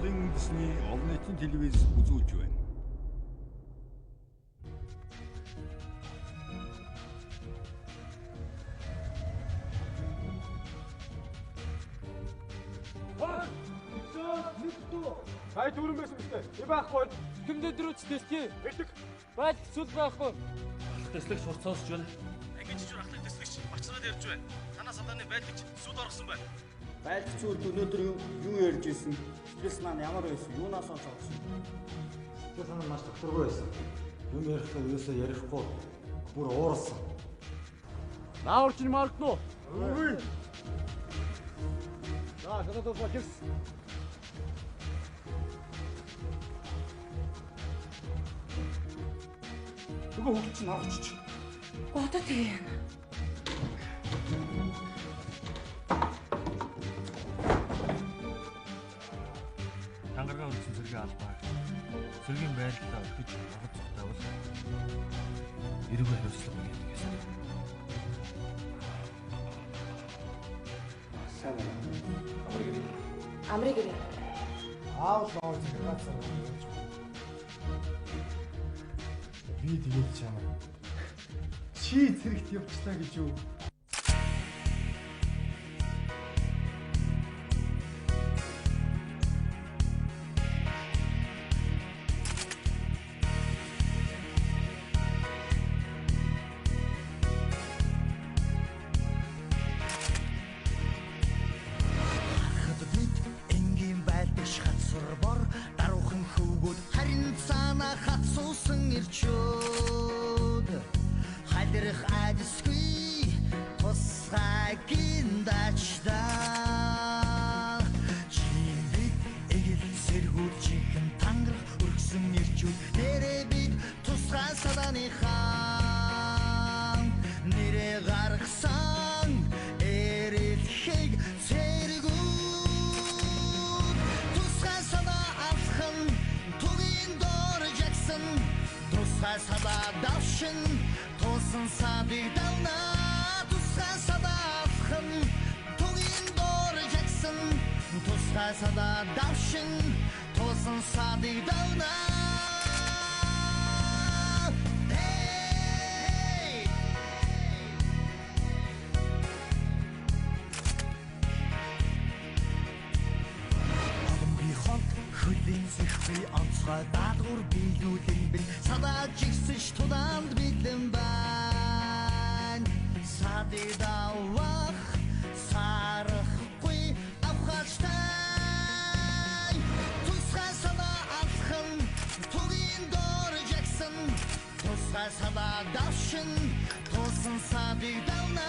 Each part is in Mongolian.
Монголын үндэсний олон нийтийн телевиз үзүүлж байна. Бай дүүрэн байсан биз дээ. Би байхгүй. Хэмдэ дөрөвч дэлхий. Бэлэг. Байлг сүл байхгүй. Ахлах дэслэгч хурц сонсож байна. Ангийн жижиг ахлах дэслэгч бачраад ярьж байна. Танаа салааны байлгч сүд оргосон байна. Байлгч сүлд өнөөдөр юу ярьж ирсэн? Сэтгэл санаа нь ямар байсан? Юунаас олж авсан? Сэтгэл санаа маш докторгүй байсан. Юм ярихдаа юусоо ярихгүй бүр ууралсан. Наавар чинь мартнуу. Үгүй. За, шатаад дуусаа гэрс. Нөгөө хүүхд чинь орчих. Одоо тэгээ яана. Тангараа өргөсөн цэргийн албаар цэргийн байрлалаа өргөж ургаж цухтаавал эрүүгүй хариуцлага гэдэг юм. Сайн байна. Амрыг ирээ. Амрыг ирээ. Аав лоо захиргаа цаг явж байна. Би тэгээд чамаа. Чи цэрэгт явчлаа гэж юу? Харахад бид энгийн байлдагч хацар бор даруухан хөвгүүд харин цаана хацуусан ирчүүд халирх айдасгүй тусгай гиндачдаа чи бид эгэл сэргүүр чихэн тангарах өргсөн ирчүүд нэрээ бид тусгай салааны хаан нэрээ гаргасан эрэлхийг цэргүүд тусгай салаа алхан тугийн дор жагсан тусгай салаа давшин тулсан садыг давна тусгай салаа алхан тугийн дор жагсан тусгай салаа давшин тулсан садыг давна. Hey! Боломгийн хонт хөлийн зэхгүй онцгой даалгавар биелүүлэн бил садаа жигсэж тулаанд бэлэн байна. Садыг давах сарахгүй авхалтай тусгай салаа алхан тугийн дор жагсан тусгай салаа давшин тулсан садыг давна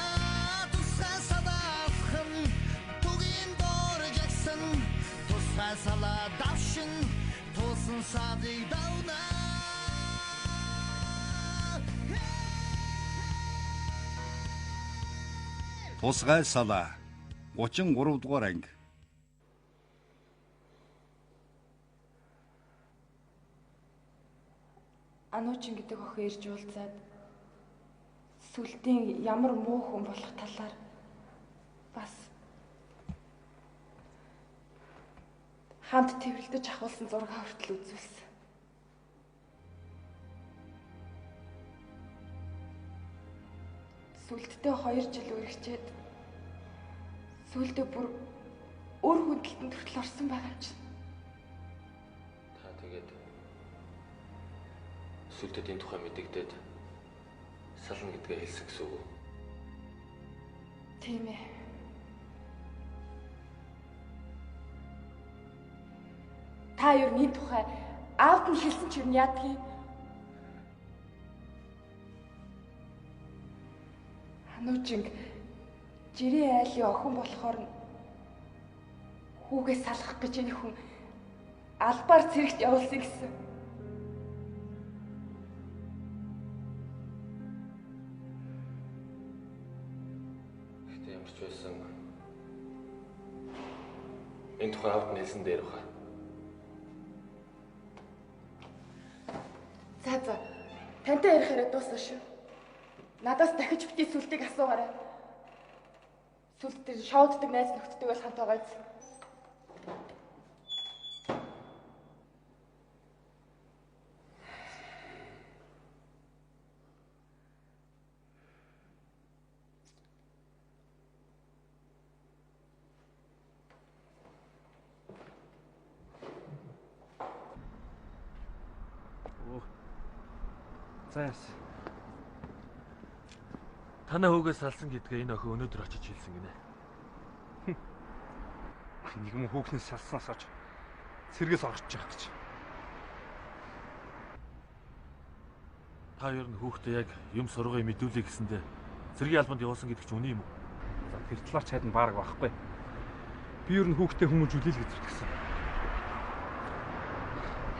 тусгай салаа алхан тугийн дор жагсан тусгай салаа давшин тулсан садыг давна. Тусгай салаа 33 дугаар анги. Ануучин гэдэг охин ирж уулзаад сүлдийн ямар муу хүн болох талаар бас хамт тэрвэрлдэж ахуулсан зураг хүртэл үзүүлсэн. Сүлдтэй 2 жил үргэлжлээд сүлдээ бүр өөр хүндэлтэнд хүртэл орсон байгаа юм чинь. Та тэгээд сүлдэд энэ тухай мэдэгдээд сална гэдгээ хэлсэн гэсэн үг үү? Тийм ээ. Та ер нь энэ тухай аавд нь хэлсэн ч ер нь яадгийг. Ануужинг жирийн айлын охин болохоор нь хүүгээ салгах гэж энэ хүн албаар цэрэгт явуулсан гэсэн. Гэхдээ ямар ч байсан энэ тухай аавд нь хэлсэн дээр баха. За за. Тантай ярих яриа дууссан шүү. Надаас дахиж бити сүлдийг асуугаарай. Сүлд дээр шоуддаг найз нөхдөдөг бол хамт байгаа биз. За яасан. Танай хүүгээс салсан гэдгээ энэ охин өнөөдөр очиж хэлсэн гинэ. Нэг юм хүүхнээс салснаас хойш цэргээс орчих явах гэж. Та ер нь хүүхдээ яг юм сургыг мэдүүлэе гэсэндээ цэргийн албанд явуулсан гэдэг чинь үнэн юм уу? За тэр талаар ч хайд нь баараг байхгүй. Би ер нь хүүхдээ хүмүүжүүлэе л гэж зүтгэсэн.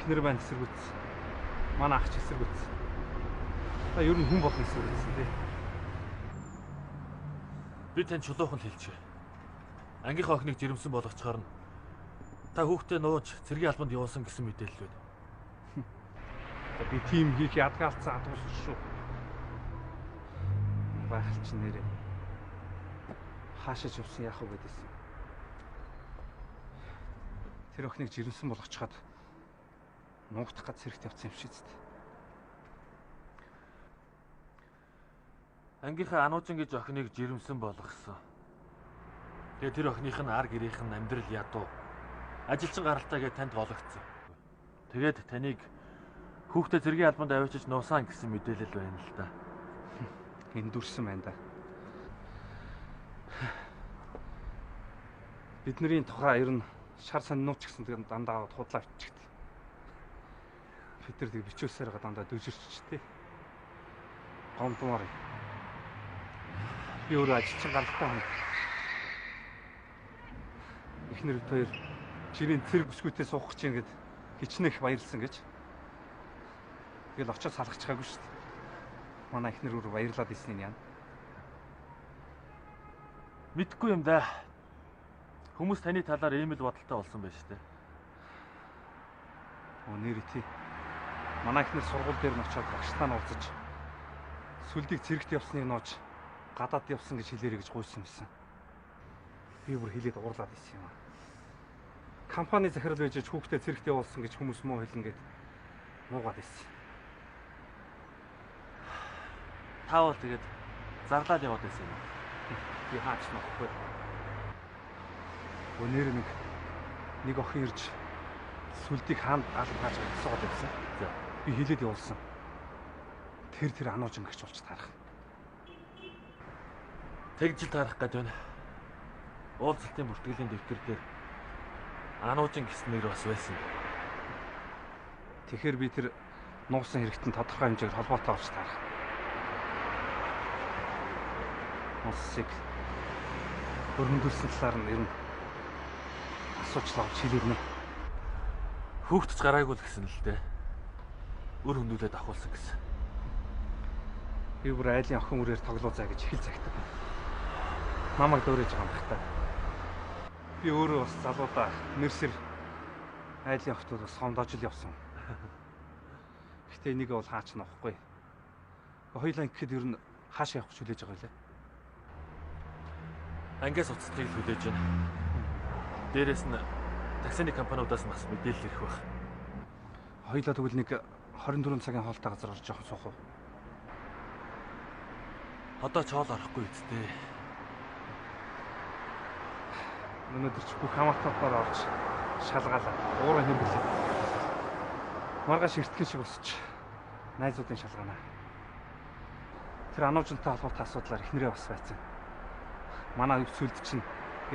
Эхнэр маань эсэргүүцсэн. Манай ах ч эсэргүүцсэн. Та ер нь хүн болгон эсэргүүцсэн тий. Би танд чулуухан хэлчихье. Ангийнхаа охиныг жирэмсэн болгочхоор нь та хүүхдээ нууж цэргийн албанд явуулсан гэсэн мэдээлэл байна. Би тийм хийх ядгаалцсан адгуус шүү. Байхал чи нэрээ. Хаашаа ч явсан яах вэ гэдээсэн. Тэр охиныг жирэмсэн болгочход нуугдах гад цэрэгт явсан юм шиг зү. Ангийнхаа ануужин гэж охиныг жирэмсэн болгосон. Тэгээ тэр охиных нь ар гэрийнх нь амьдрал ядуу. Ажилчин гаралтай гэж танд гологдсон. Тэгээд таныг хүүхдээ цэргийн албанд авчиж нуусан гэсэн мэдээлэл байна л да. Энэ дүрсэн байна да. Бидний тухай ер нь шар сонинууч гэсэн дандаа худлаа биччихдэг. Бид нар тэг бичүүлсээр байгаа дандаа дүжирчтэй. Гомдмоор. Би өөрөө ажилчин гаралтай хүн. Эхнэр бид хоёр жирийн цэрэг бүсгүйтэй суух гэж ингээд хичнээх баярлсан гэж. Тэгэл очиод салгачихаагүй шүү дээ. Манай эхнэр өөр баярлаад ирснийг яана. Мэдхгүй юм да. Хүмүүс таны талаар ийм л бодолтой болсон байж тээ. Оо нэр тий. Манай эхнэр сургууль дээр нь очиод багштаа нь уулзаж сүлдийг цэрэгт явсныг нууж гадаад явсан гэж хэлээрэй гэж гуйсан байсан. Би бүр хэлээд уурлаад ирсэн юм аа. Компани захирал байж хүүхдээ цэрэгт явуулсан гэж хүмүүс муу хэлнэ гэд муугаад ирсэн. Та бол тэгээд зарлаад яваад байсан юм уу? Би хаач нөхгүй. Өнөр нэг охин ирж сүлдийг хаанд алба хааж асуугаад явсан. За би хэлээд явуулсан. Тэр ануужин гэгч болж таарах. Тэгжил таарах гээд байна. Уулзалтын бүртгэлийн дэвтэр дээр ануужин гэсэн нэр бас байсан. Тэгэхээр би тэр нуусан хэрэгтэн тодорхой хэмжээгээр холбоотой болж таарах. Улсыг өргөндүүлсэн талаар нь ер нь асуучлаа авч хэлээрнэ. Хүүхдч гараагүй л гэсэн л дээ. Өр хөндүүлээд авахулсан гэсэн. Би бүр айлын охин үрээр тоглоозаа гэж их л загтаг. Намайг дуурайж байгаа юм бах та. Би өөрөө бас залуудаа нэрсэр айлын охтууд бас сомдоож л явсан. Гэтэ энийг бол хаач нөхгүй. Хоёлаа ингэхэд ер нь хаашаа явах гэж хүлээж байгаа лээ. Ангиас уцтыг л хүлээж байна. Дээрээс нь таксины компаниудаас бас мэдээлэл ирэх байх. Хоёлаа тэгвэл нэг 24 цагийн хоолтой газар орж жоохон суух уу? Одоо ч хоол орохгүй үсттэй. Өнөөдөр ч бүх хамаатнуудаар орж шалгаалаа. Уураа хэмбэлээ. Маргааш эртгэн шиг босч найзуудын шалгаана. Тэр ануужинтай холбоотой асуудлаар эхнэрээ бас байцсан. Манай сүлд чинь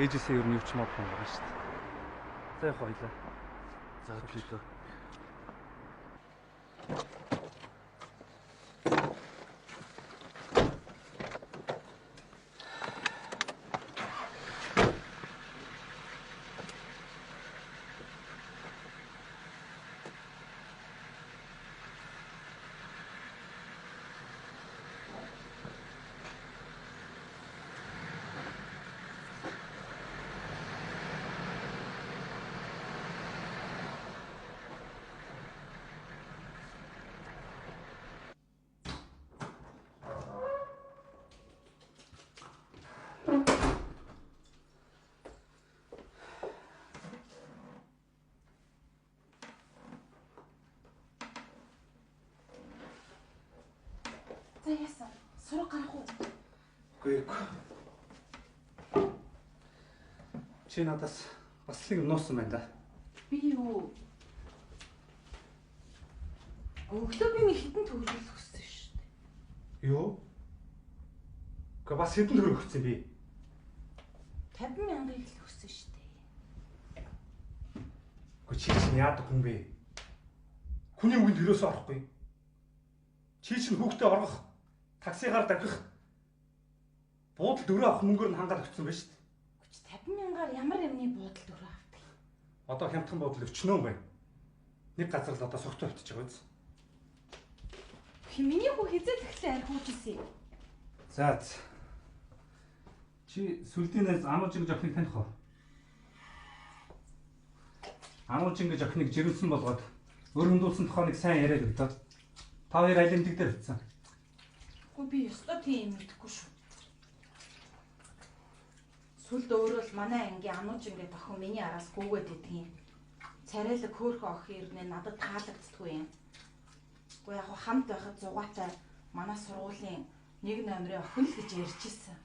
ээжээсээ ер нь юу ч мод юм байгаа шүү дээ. За явах хоёлаа. За төлөө. За яасан? Сураг гарах уу? Үгүй ээ. Чи надаас бас л юм нуусан байна да. Би юу? Өглөө би нэг хитэн төгрөл хүссэн Юу? Гэхдээ бас хэдэн төгрөг өгсөн би? 50 мянгыг л өгсөн шүү дээ. Гэхдээ чи чинь яадаг хүн бэ? Хүний үгэнд ерөөсөө орохгүй. Чи чинь хүүхдээ оргох, таксигаар давхих, буудал дөрөв авах мөнгөөр нь хангаад өгсөн байж шүү дээ. 50 мянгаар ямар юмны буудал дөрөв авдаг юм? Одоо хямдхан буудал өчнөө байна. Нэг газар л одоо согтуу авчиж байгаа биз? Миний хүү хизээ тэглээ арх уужсэн юм. За. Чи сүлдийн найз Ануужин гэж охиныг таних уу? Ануужин гэж охиныг жирэмсэн болгоод өрөмдүүлсэн тухай нэг сайн яриад өгдөө. Та хоёр аль эмдэг дээр очсон? Үгүй би ёстой тийм юм мэдэхгүй шүү. Сүлд өөрөө л манай ангийн Ануужин гэдэг охин миний араас гүгээд идэх юм. Царайлаг хөөхөн охин ирнэ надад таалагддаггүй юм. Үгүй яг хамт байхад зугаатай манай сургуулийн нэг номерын охин л гэж ярьж ирсэн.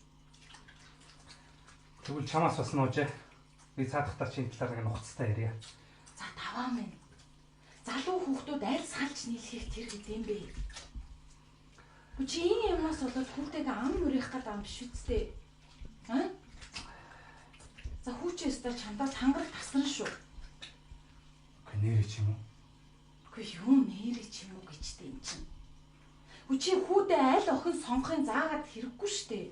Тэгвэл чамаас бас нууж. Би цаадахтаа чи энэ талаар нэг нухацтай ярья. За таваа минь. Залуу хүүхдүүд аль салж нийлхийг тэр гэдэм бэ? Үгүй чи энэ юмнаас болоод хүүтэйгээ ам мөрөх гээд ам биш үсттэй. Аа? За хүүчээ өстой чамдаас хангарах тасран шүү. Үгүй нэрээ ч юм уу? Үгүй юу нэрээ ч юм уу гэжтэй юм чинь. Үгүй чи хүүдээ аль охин сонгохын заагаад хэрэггүй штэ.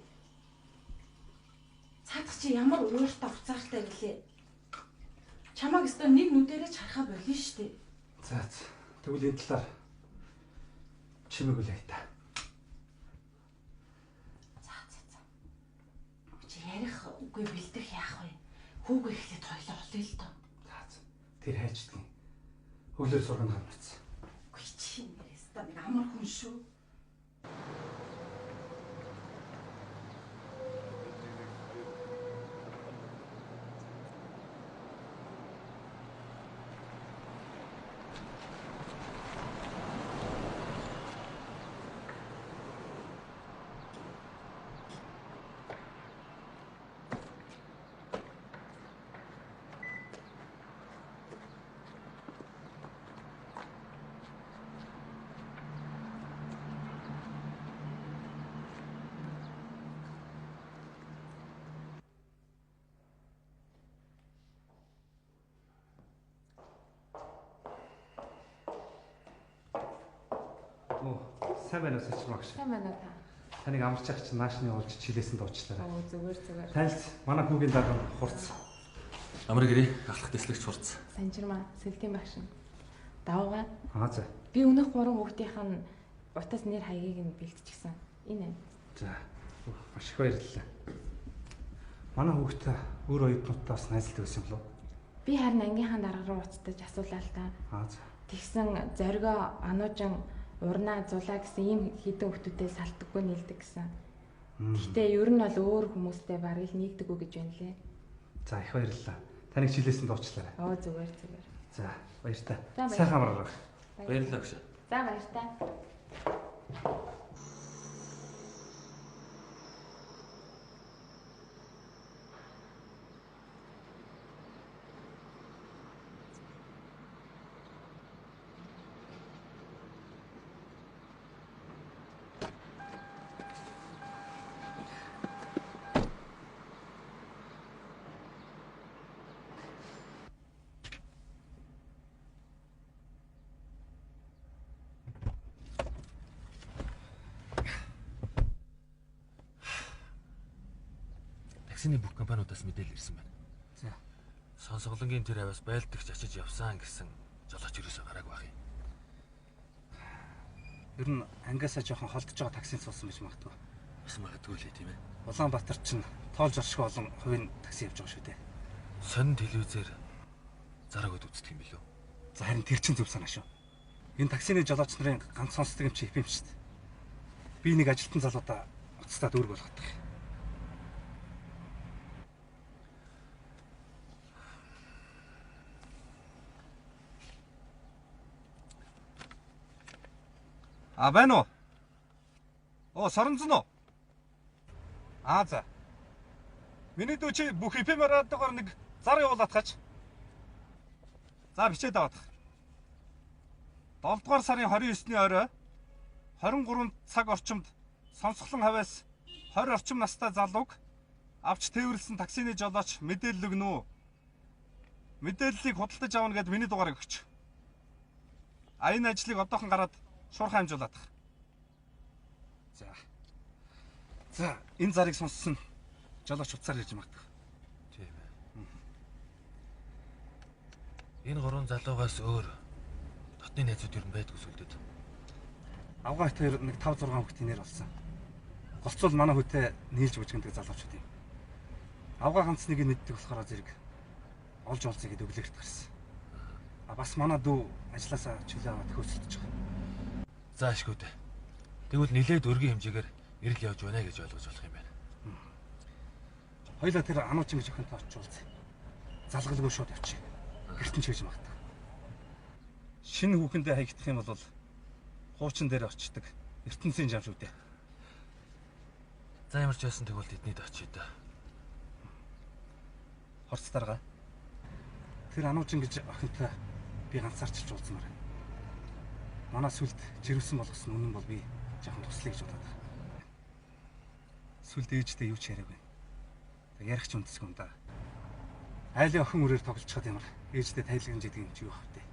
Цаадах чи ямар ууртай уцаартай гэлээ. Чамааг өстой нэг нүдэрээ ч харахаа болно штэ. За тэгвэл энэ талаар чимээг үлээ та. За за за. Чи ярих үгүй бэлдэх яах вэ? Хүүгээ эхлээд хоёлоо олъё л доо. За за. Тэр хайчдгийн. Өглөө сургана гарнац. Үгүй чи нэрээс та нэг амар хүн шүү. Сайн байна уу Сачир багш? Сайн байна уу та? Таныг амарч ах чинь наашны уулж чилээсэн дуучлаарай. Оо зүгээр зүгээр. Танилц манай хүүгийн дарга хурц. Амар гэрээ ахлах дэслэгч хурц. Санчирмаа сэлтийн багш. Давгаа. Аа за. Би өмнөх 3 хүүхдийнх нь утас нэр хаягийг нь бэлтчихсэн. Энэ. За. Маш их баярлалаа. Манай хүүхдээ өөр оюутнуудтай бас найзалдаг байсан юм болов уу? Би харин ангийнхаа дарга руу уцтаж асуулаа л та. Аа за. Тэгсэн зоригоо ануужин урнаа зулаа гэсэн ийм хідэн хүмүүстэй салтдаггүй нийлдэг гэсэн. Гэхдээ ер нь бол өөр хүмүүстэй бараг л нийгдэггүй гэж байна лээ. За их баярлалаа. Таныг чилээсэн дуучлаарай. Оо зүгээр зүгээр. За баяртай. Сайхан амраарай. Баярлалаа өгш. За баяртай. Таксины бүх компаниудаас мэдээлэл ирсэн байна. За. Сонсголонгийн тэр авиас байлдагч очиж явсан гэсэн жолооч ерөөсөө гараагүй байх юм. Ер нь ангиасаа жоохон холдож байгаа таксинд суусан байж магадгүй. Бас магадгүй лээ тийм ээ. Улаанбаатар чинь тоолж орших олон хувийн такси явж байгаа шүү дээ. Сонин телевизээр зараг өд үздэг юм билүү? За харин тэр чинь зөв санаа шүү. Энэ таксины жолооч нарын ганц сонсдог юм чи FM шүү дээ. Би нэг ажилтан залуудаа уцтаад үүрэг болгодог. А байна уу? Оо соронзон уу? Аа за. Миний дүү чи бүх FM радиогоор нэг зар явуулаад хач. За бичээд аваадах. 7 дугаар сарын 29-ний орой 23 цаг орчимд Сонсголон хавьяас 20 орчим настай залууг авч тээвэрлсэн таксины жолооч мэдээлэл өгнө үү? Мэдээллийг худалдаж авна гэд миний дугаарыг өгч. А энэ ажлыг одоохон гараад шуурхай амжуулаад. За. За, энэ зарыг сонссон жолооч утсаар ирж магадгүй. Тийм ээ. Энэ гурван залуугаас өөр дотны найзууд ер нь байдгүй сүлдэд. Авгаа хоёр нэг 5 6 хүүхдийн нэр болсон. Голцвол манай хүүтэй нийлж бужигнадаг залуучууд юм. Авгаа ганц нэг нь мэддэг болохоор зэрэг олж олзъя гэдээ өглөөрт гарсан. А бас манай дүү ажилласаа чөлөө аваад хөөцөлдөж байгаа. За ашгүй дээ. Тэгвэл нилээд өргөн хэмжээгээр эрэл явж байна гэж ойлгож болох юм байна. Хоёлаа тэр ануучин гэж охинтой очиж уулзъя. Залгалгүй шууд явчих. Гэрт нь чийж магадгүй. Шинэ хүүхэндээ хаягдах юм бол хуучин дээр очдог ертөнцийн жам шүү дээ. За ямар ч байсан тэгвэл тэднийд очие да. Хорц дарга. Тэр ануучин гэж охинтой би ганцаарчилж уулзмаар байна. Манай сүлд жирэмсэн болгосон үнэн бол би жоохон туслая гэж бодоод байгаа. Сүлд ээжтэй юу ч яриаггүй. Тэг ярих ч үндэсгүй юм да. Айлын охин үрээр тоглолцоход ямар ээжтэй тайлгнаж идэг юм чи юу хавтэй.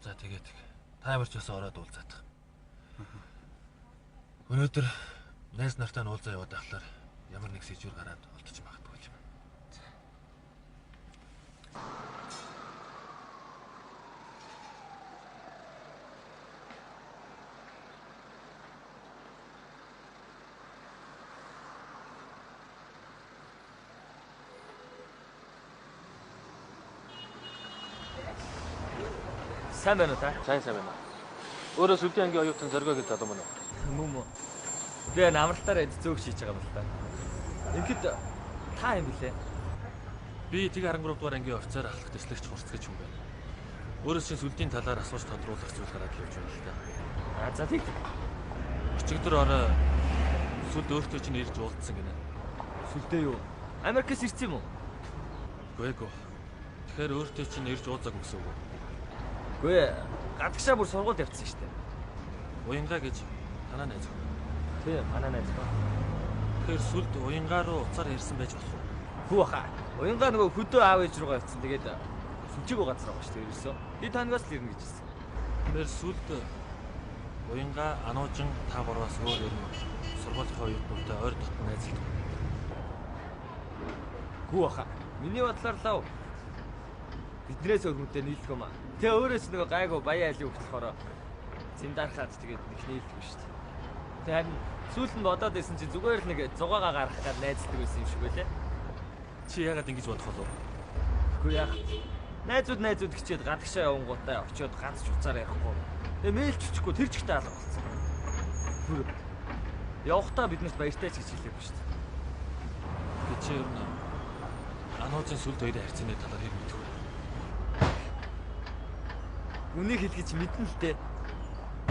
За тэгээд та ямар ч байсан ороод уулзаадах. Өнөөдөр найз нартай нь уулзаа яваад ахлаар ямар нэг сэжүүр гараад олдож магадгүй юм. Сайн байна уу та? Сайн байна. Өөрөө сүлдийн ангийн оюутан Зоргоо гэж залуу мөн үү? Мөн мөн. Би энэ амралтаараа эд зөөх шийж байгаа юм л та. Ингээд та юм билээ? Би тэг 13 дугаар ангийн офицер ахлах төслөгч хурц гэж хүн байна. Өөрөөс чинь сүлдийн талаар асууж тодруулах зүйл гараад явж байна л да. А за тэг. Өчигдөр орой сүлд өөртөө чинь ирж уулзсан гинэ. Сүлдээ юу? Америкээс ирсэн юм уу? Үгүй ээ. Тэгэхээр өөртөө чинь ирж уулзаагүй гэсэн үг үү? Үгүй ээ. Гадагшаа бүр сургуульд явцсан шүү дээ. Уянгаа гэж танаа найз уу? Тийм, манай найз ба. Тэгэхээр сүлд уянгаа руу уцаар ярьсан байж болох уу? Хүү баха. Уянгаа нөгөө хөдөө аав ээж руугаа явцсан. Тэгээд сүлжээгөө газар байгаа шүү дээ ерөөсөө. Би танаас л ирнэ гэж хэлсэн. Тэгэхээр сүлд уянгаа ануужин та гурваас өөр ер нь сургуулийн оюутнуудтай ойр дотн найзалдаг. Хүү баха. Миний бодлоор лав биднээс өөр хүнтэй нийлдэг юм аа. Тэгээ өөрөөс нөгөө гайгүй баян айлын хөвгт болохоор зиндархаад тэгээд нэг нийлдэг шүү дээ. Тэг харин сүүлд нь бодоод байсан чинь зүгээр л нэг зугаагаа гаргах гээд найзлдаг байсан юм шиг байлээ. Чи яагаад ингэж бодох болов? Үгүй яах. Найзууд хичээд гадагшаа явангуудаа очиод ганц ч уцаар ярихгүй. Тэгээ мэйл ч өчөхгүй тэр чигтээ алга болсон. Бүр явахдаа биднэрт баяртай ч гэж хэлээгүй шүү дээ. Тэг чи ер нь ануужин сүлд хоёрын харьцааны талаар хэр мэдэх вэ? Үнийг хэлгийч мэднэ л дээ.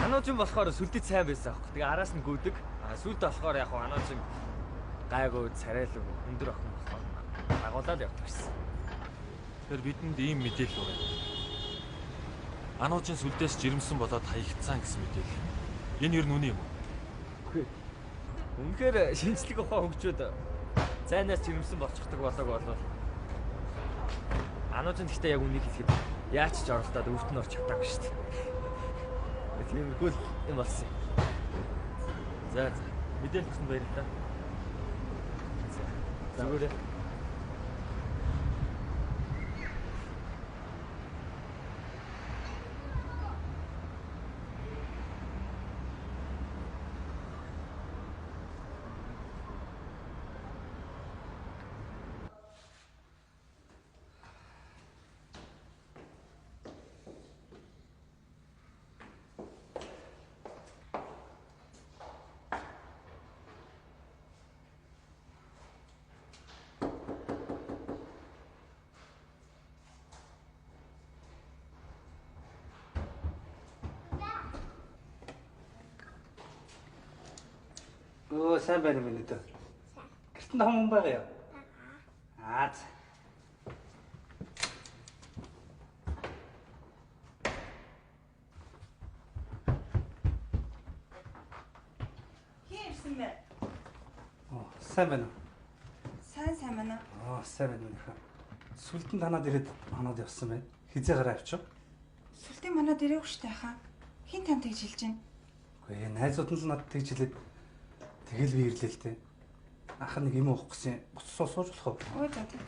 Ануужин болохоор сүлдэд сайн байсан аахгүй. Тэгээ араас нь гүйдэг. А сүлд болохоор яг хуу ануужин гайгүй царайлаг өндөр охин болохоор дагуулаад явдаг гэсэн. Тэгэхээр бидэнд ийм мэдээлэл байна. Ануужин сүлдээс жирэмсэн болоод хаягдсан гэсэн мэдээлэл. Энэ ер нь үнэн юм уу? Үгүй. Үнэхээр шинжлэх ухаан хөгжөөд зайнаас жирэмсэн болчихдог болоог болвол ануужин гэхдээ яг үнийг хэлэхэд яаж ч оролдоод өвт нь орч чадаагүй шүү дээ. Тиймэрхүү л юм болсон юм. За за. Мэдээлэл өгсөнд баярлалаа. За. Зүгээрээ. Өө сайн байна уу өнөөдөр? Гэрт нь хам хүн байгаа юу? Аа. Ирсэн бэ? Оо, сайн байна уу? Сайн байна уу? Аа, сайн байна уу. Сүлдэн танаад ирээд манад явсан байна. Хизээ гараа авчих. Сүлдэн манад ирээгүй штэ хаа. Хин тань тэгж хэлж байна? Үгүй ээ, найзууд нь л надад тэгж хэлээд тэгэл би ирлээ л дээ. Ах нэг юм уух гэсэн. Буцсуу сууж болох уу? Өө за тэг.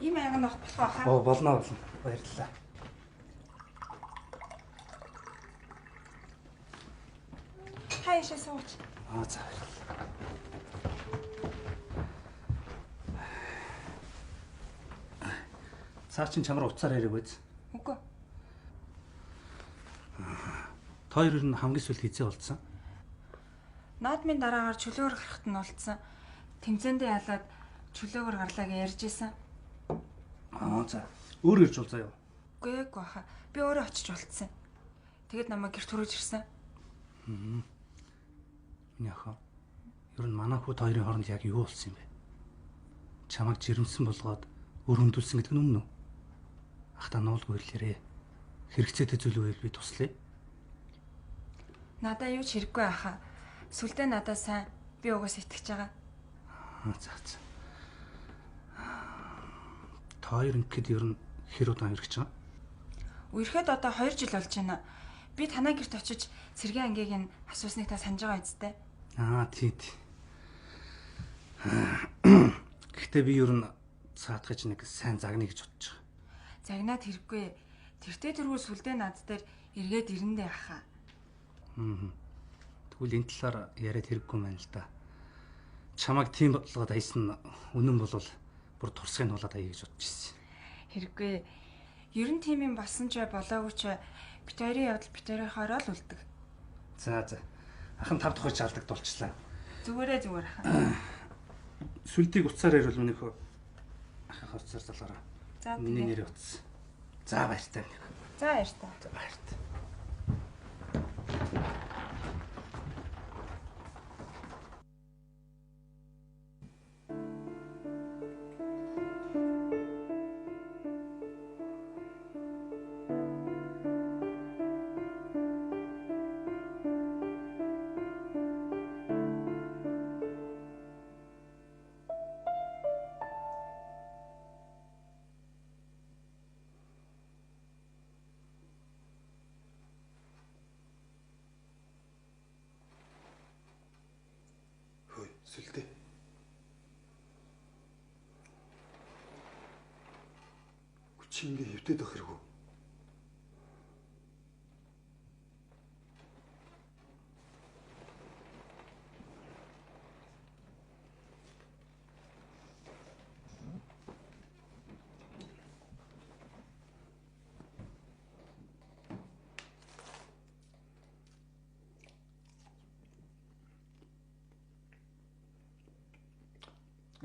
Ийм аяга нөх болох уу хаа? Оо, болно. Баярлалаа. Хаяшаа сууч. Аа, за баярлалаа. Цаа чин чамар уцаар яриаг биз? Үгүй. Та хоёр нь хамгийн сүүлд хизээ болцсон. Наадмын дараагаар чөлөөр гарахт нь болцсон. Тэмцээндээ ялаад чөлөөгөр гарлаа гэж ярьж исэн. Аа за. Өөр ирж уулзаа юу? Үгүй эгүй хаа. Би өөрөө очиж болцсон. Тэгэд намайг гэрт хүргэж ирсэн. Миний охин. Ер нь манай хүү та хоёрын хооронд яг юу болсон юм бэ? Чамайг жирэмсэн болгоод өр хөндүүлсэн гэдэг нь үнэн үү? Ах та нуулгүй ирлээрээ. Хэрэгцээтэй зүйл үйл би туслая. Надаа юу ч хэрэггүй ахаа. Сүлдээ надаа сайн. Би угаас итгэж байгаа. За за. Та хоёр ингээд ер нь хэр удаан үргэж байгаа? Үерхэд одоо 2 жил болж байна. Би танаа гэрт очиж цэргийн ангийг нь асуусныг та санаж байгаа үсттэй. Аа тий. Гэхдээ би ер нь цаатгаж нэг сайн загна гэж бодож байгаа. Загнаад хэрэггүй. Тэртээ тэргүй сүлдээ над дээр эргээд ирэндээ ахаа. Тэгвэл энэ талаар яриад хэрэггүй байна л да. Чамайг тийм бодлогод аясан нь үнэн болвол бүр турсгыг хуулаад аяа гэж бодож ирсэн. Хэрэггүй. Ер нь тийм юм болсон ч бай болоогүй ч бай бит хоёрын явдал бит хоёрын хороо л үлдэг. За за. Ах нь 5 дахь шалдагдуулчлаа. Зүгээрээ зүгээр ахаа. Сүлдийг уцаар ярил миний хөө. Ахын уцаар залгаараа. За миний нэр утас. За баяртай. За баяртай. За баяртай. Сүлдээ. Чи ингэ хэвтээд байх хэрэггүй.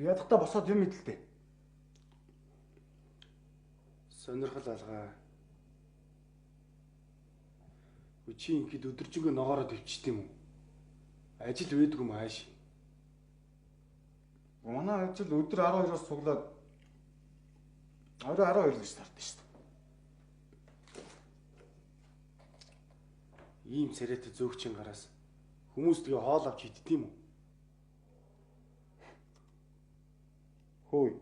Ядахтаа босоод юм идэлтэй. Сонирхол алгаа. Чи ингээд өдөржингөө ногоороо төвчт юм уу? Ажил байдгүй юм ааш. Манай ажил өдөр 12-оос цуглаад орой 12 гэж тартсан шүү дээ. Ийм царайтай зөөгчийн гараас хүмүүс тэгээ хоол авч иддэг юм уу? Хөөе.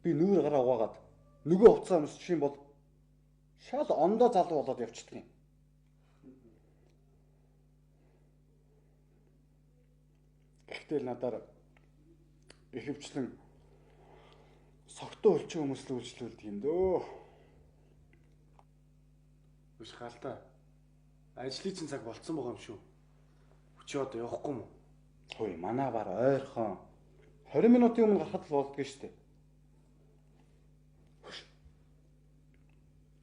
Би нүүр гараа угаагаад нөгөө хувцас өмсчих юм бол шал ондоо залуу болоод явчихдаг юм. Гэхдээ л надаар ихэвчлэн согтуу өлчин хүмүүсл үйлчлүүлдэг юм дөө. Үш хаалтаа. Ажлын чинь цаг болцсон байгаа юм шүү. Чи одоо явахгүй юм уу? Хөөе, манай бар ойрхон 20 минутын өмнө гарахад л болдгоо шүү дээ.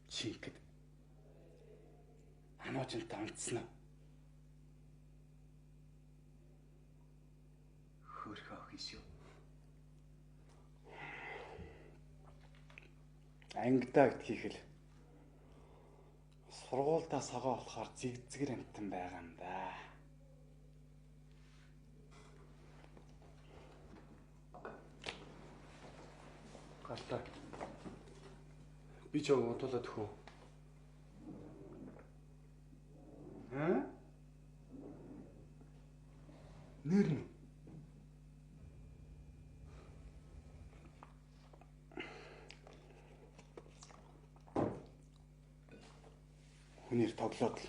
Чи ихэд ануужинтай онцсон уу? Хөөрхөө охин шүү. Ангидаа гэдгийг хэл. Сургуульдаа согоо болохоор зэгзгэр амтан байгаа юм да. Галтаа. Би чамайг унтуулаад өгөө. Аа? Нэр нь. Хүнээр тоглоод л.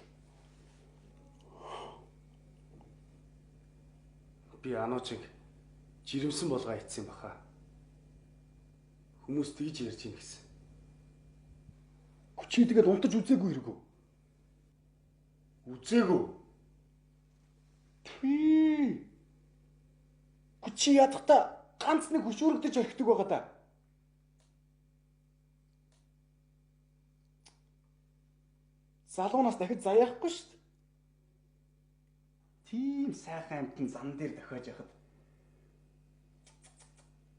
Би ануучиг жирэмсэн болгоо ицсэн баха. Хүмүүс тэгж ярьж ийн гэсэн. Чи тэгээд унтаж үзээгүй хэрэгөө. Үзээгүй. Тий. Чи ядахта ганц нэг хөшүүрэгдэж орхидог байгаа да. Залуунаас дахиж заяахгүй шүү дээ. Тийм сайхан амтан зам дээр дохиож яхад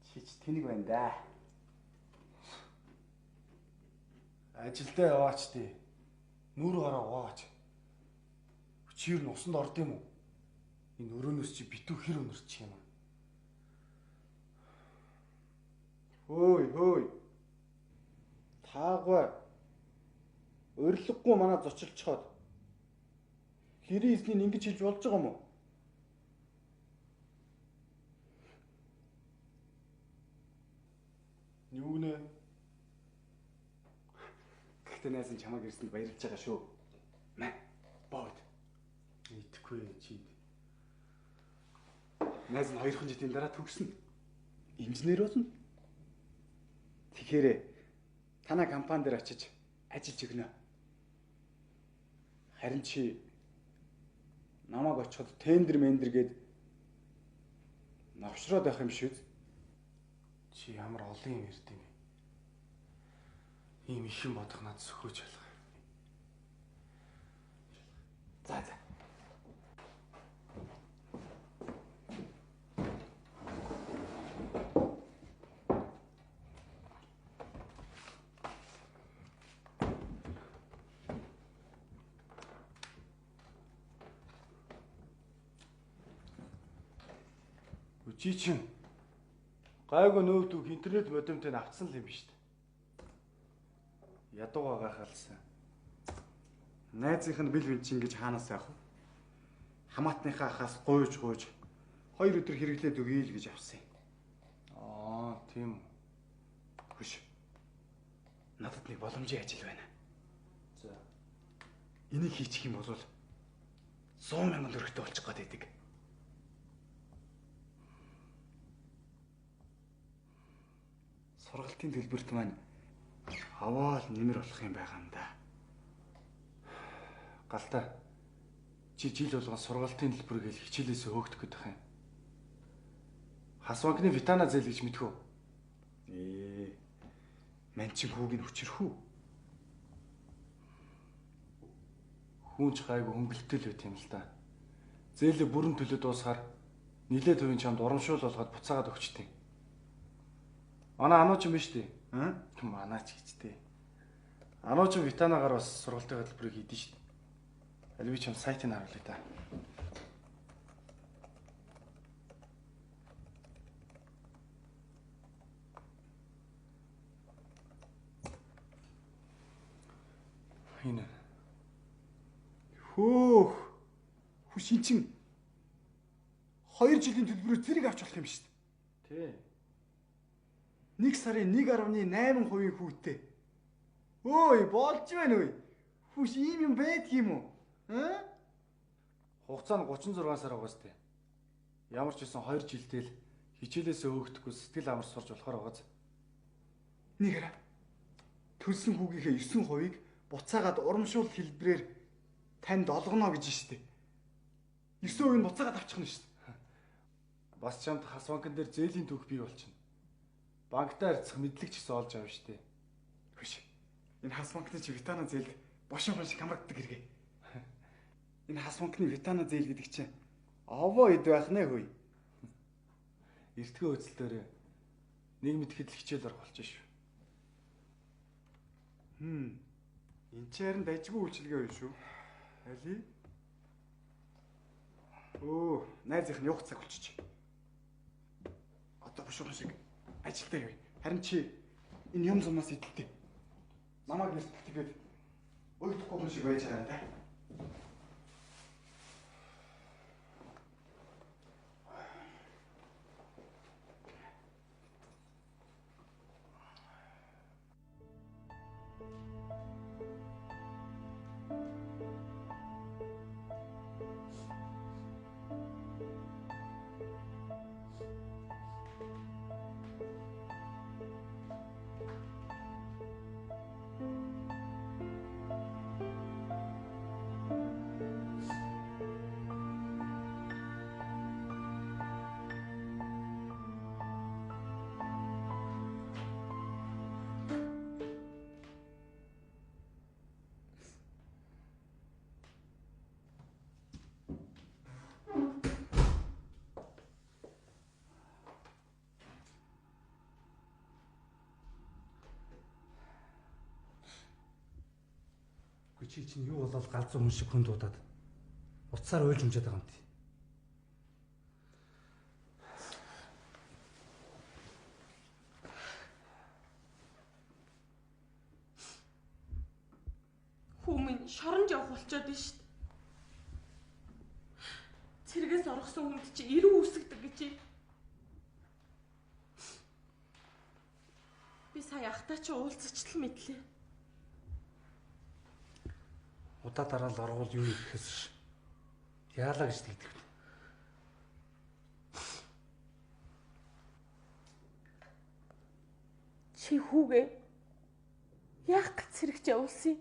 чи ч тэнэг байна да. Ажилдаа яваач тий. Нүр гараа угаач. Чи ер нь усанд орд юм уу? Энэ өрөөнөөс чи битүү хэр өнөрчих юм аа. Хөөй хөөй. Таагүй. Урилгагүй манай зочилчхоод гэрийн эзнийг ингэж хэлж болж байгаа юм уу? Юу гэнэ? Гэхдээ найз нь чамайг ирсэнд баярлж байгаа шүү. Мэ. Боод. Идэхгүй чи. Найз нь 2 жилийн дараа төгснө. Инженер болно. Тэгэхээр танай компани дээр очиж ажиллаж өгнө. Харин чи намайг очиход тендер мендер гээд навшроод байх юм шиг. Чи ямар олон юм ярьд юм бэ? Ийм их юм бодох над сөхөөж алга. За за. Чи чинь гайгүй нөөдүүх интернет модемтэй автсан л юм биш үү? Ядууга гайхалсан. Найзынх нь бэл бэнчин гэж хаанаас яах вэ? Хамаатныхаа ахаас гуйж 2 өдөр хэрэглээд өгье л гэж авсан юм. Аа, тийм үү. Хөш. Надад нэг боломжийн ажил байна. За. Энийг хийчих юм бол 100,000 төгрөгтэй болчих гээд байдаг. Сургалтын төлбөрт маань аваал нэмэр болох юм байгаа юм да. Галтай. Чи жил болгон сургалтын төлбөр гэж хичээлээсээ хөөгдөх гэдэг юм. Хас банкны Витана зээл гэж мэдхүү. Ман чин хүүг нь хүчрхүү. Хүүнч гайгүй хөнгөлөлттэй л байт юм л да. Зээлээ бүрэн төлөө дуусгаар нилээд хувийн чамд урамшуул болгоод буцаагаад өгчтэй. Манай анууч юм биш үү? Аа? Манаач гэж дээ. Анууч Витанагаар бас сургалтын хөтөлбөрийг хийдэж шít. Аль би чам сайтыг харуулъя та. Энэ. Хөөх. Хүшин чин 2 жилийн төлбөрөөр зэрэг авч болох юм шүү дээ. Тий. 1 сарын 1.8% хүүтэй. Өөй, болж байна өө. Хүш ийм юм байдаг юм уу? Аа? Хугацаа нь 36 сар байгаа сте. Ямар ч байсан 2 жилдээ л хичээлээсээ хөөгдөхгүй сэтгэл амар сурч болохоор байгааз. Нэг хараа. Төлсөн хүүгийнхээ 9%-ийг буцаагаад урамшуул хэлбэрээр танд олгоно гэж штэ. 9% нь буцаагаад авчих нь штэ. Бас чамд хас банкн дээр зээлийн түүх бий болчихно. Банктай харьцах мэдлэг ч гэсэн олж авна штэ. Хүш. Энэ хас банкны чи Витана зээлд бошин хон шиг хамрагддаг хэрэгээ. Энэ хас банкны Витана зээл гэдэг чинь овоо ид байх нэ хөөе. Эртхэн үзэлтөөрэй. Нэг мэдхэд л хичээл орох болж шүү. Энд чи харин дажгүй үйлчилгээ байна шүү. Али. Өө, найзынх нь явах цаг болчих. Одоо бошин хон шиг ажилдаа явъя. Харин чи энэ юм зумаас идэлтэй. Намайг эртэл тэгээд уйдахгүй хүн шиг байж байгаа юм да. Чи чинь юу болоод галзуу хүн шиг хүн дуудаад утсаар уйлж өмжөөд байгаа юм тий. Хүү минь шоронж явах болчоод байна шүү дээ. Цэргээс оргосон хүнд чи ирүү үсгдэг гэж. Би сая ахтай чи уулзчихлал мэдлээ. Удаа дараа л оргуул юу ихэс яалаа гэж тэгдэг. Чи хүүгээ яах гэж цэрэгч явуулсан юм?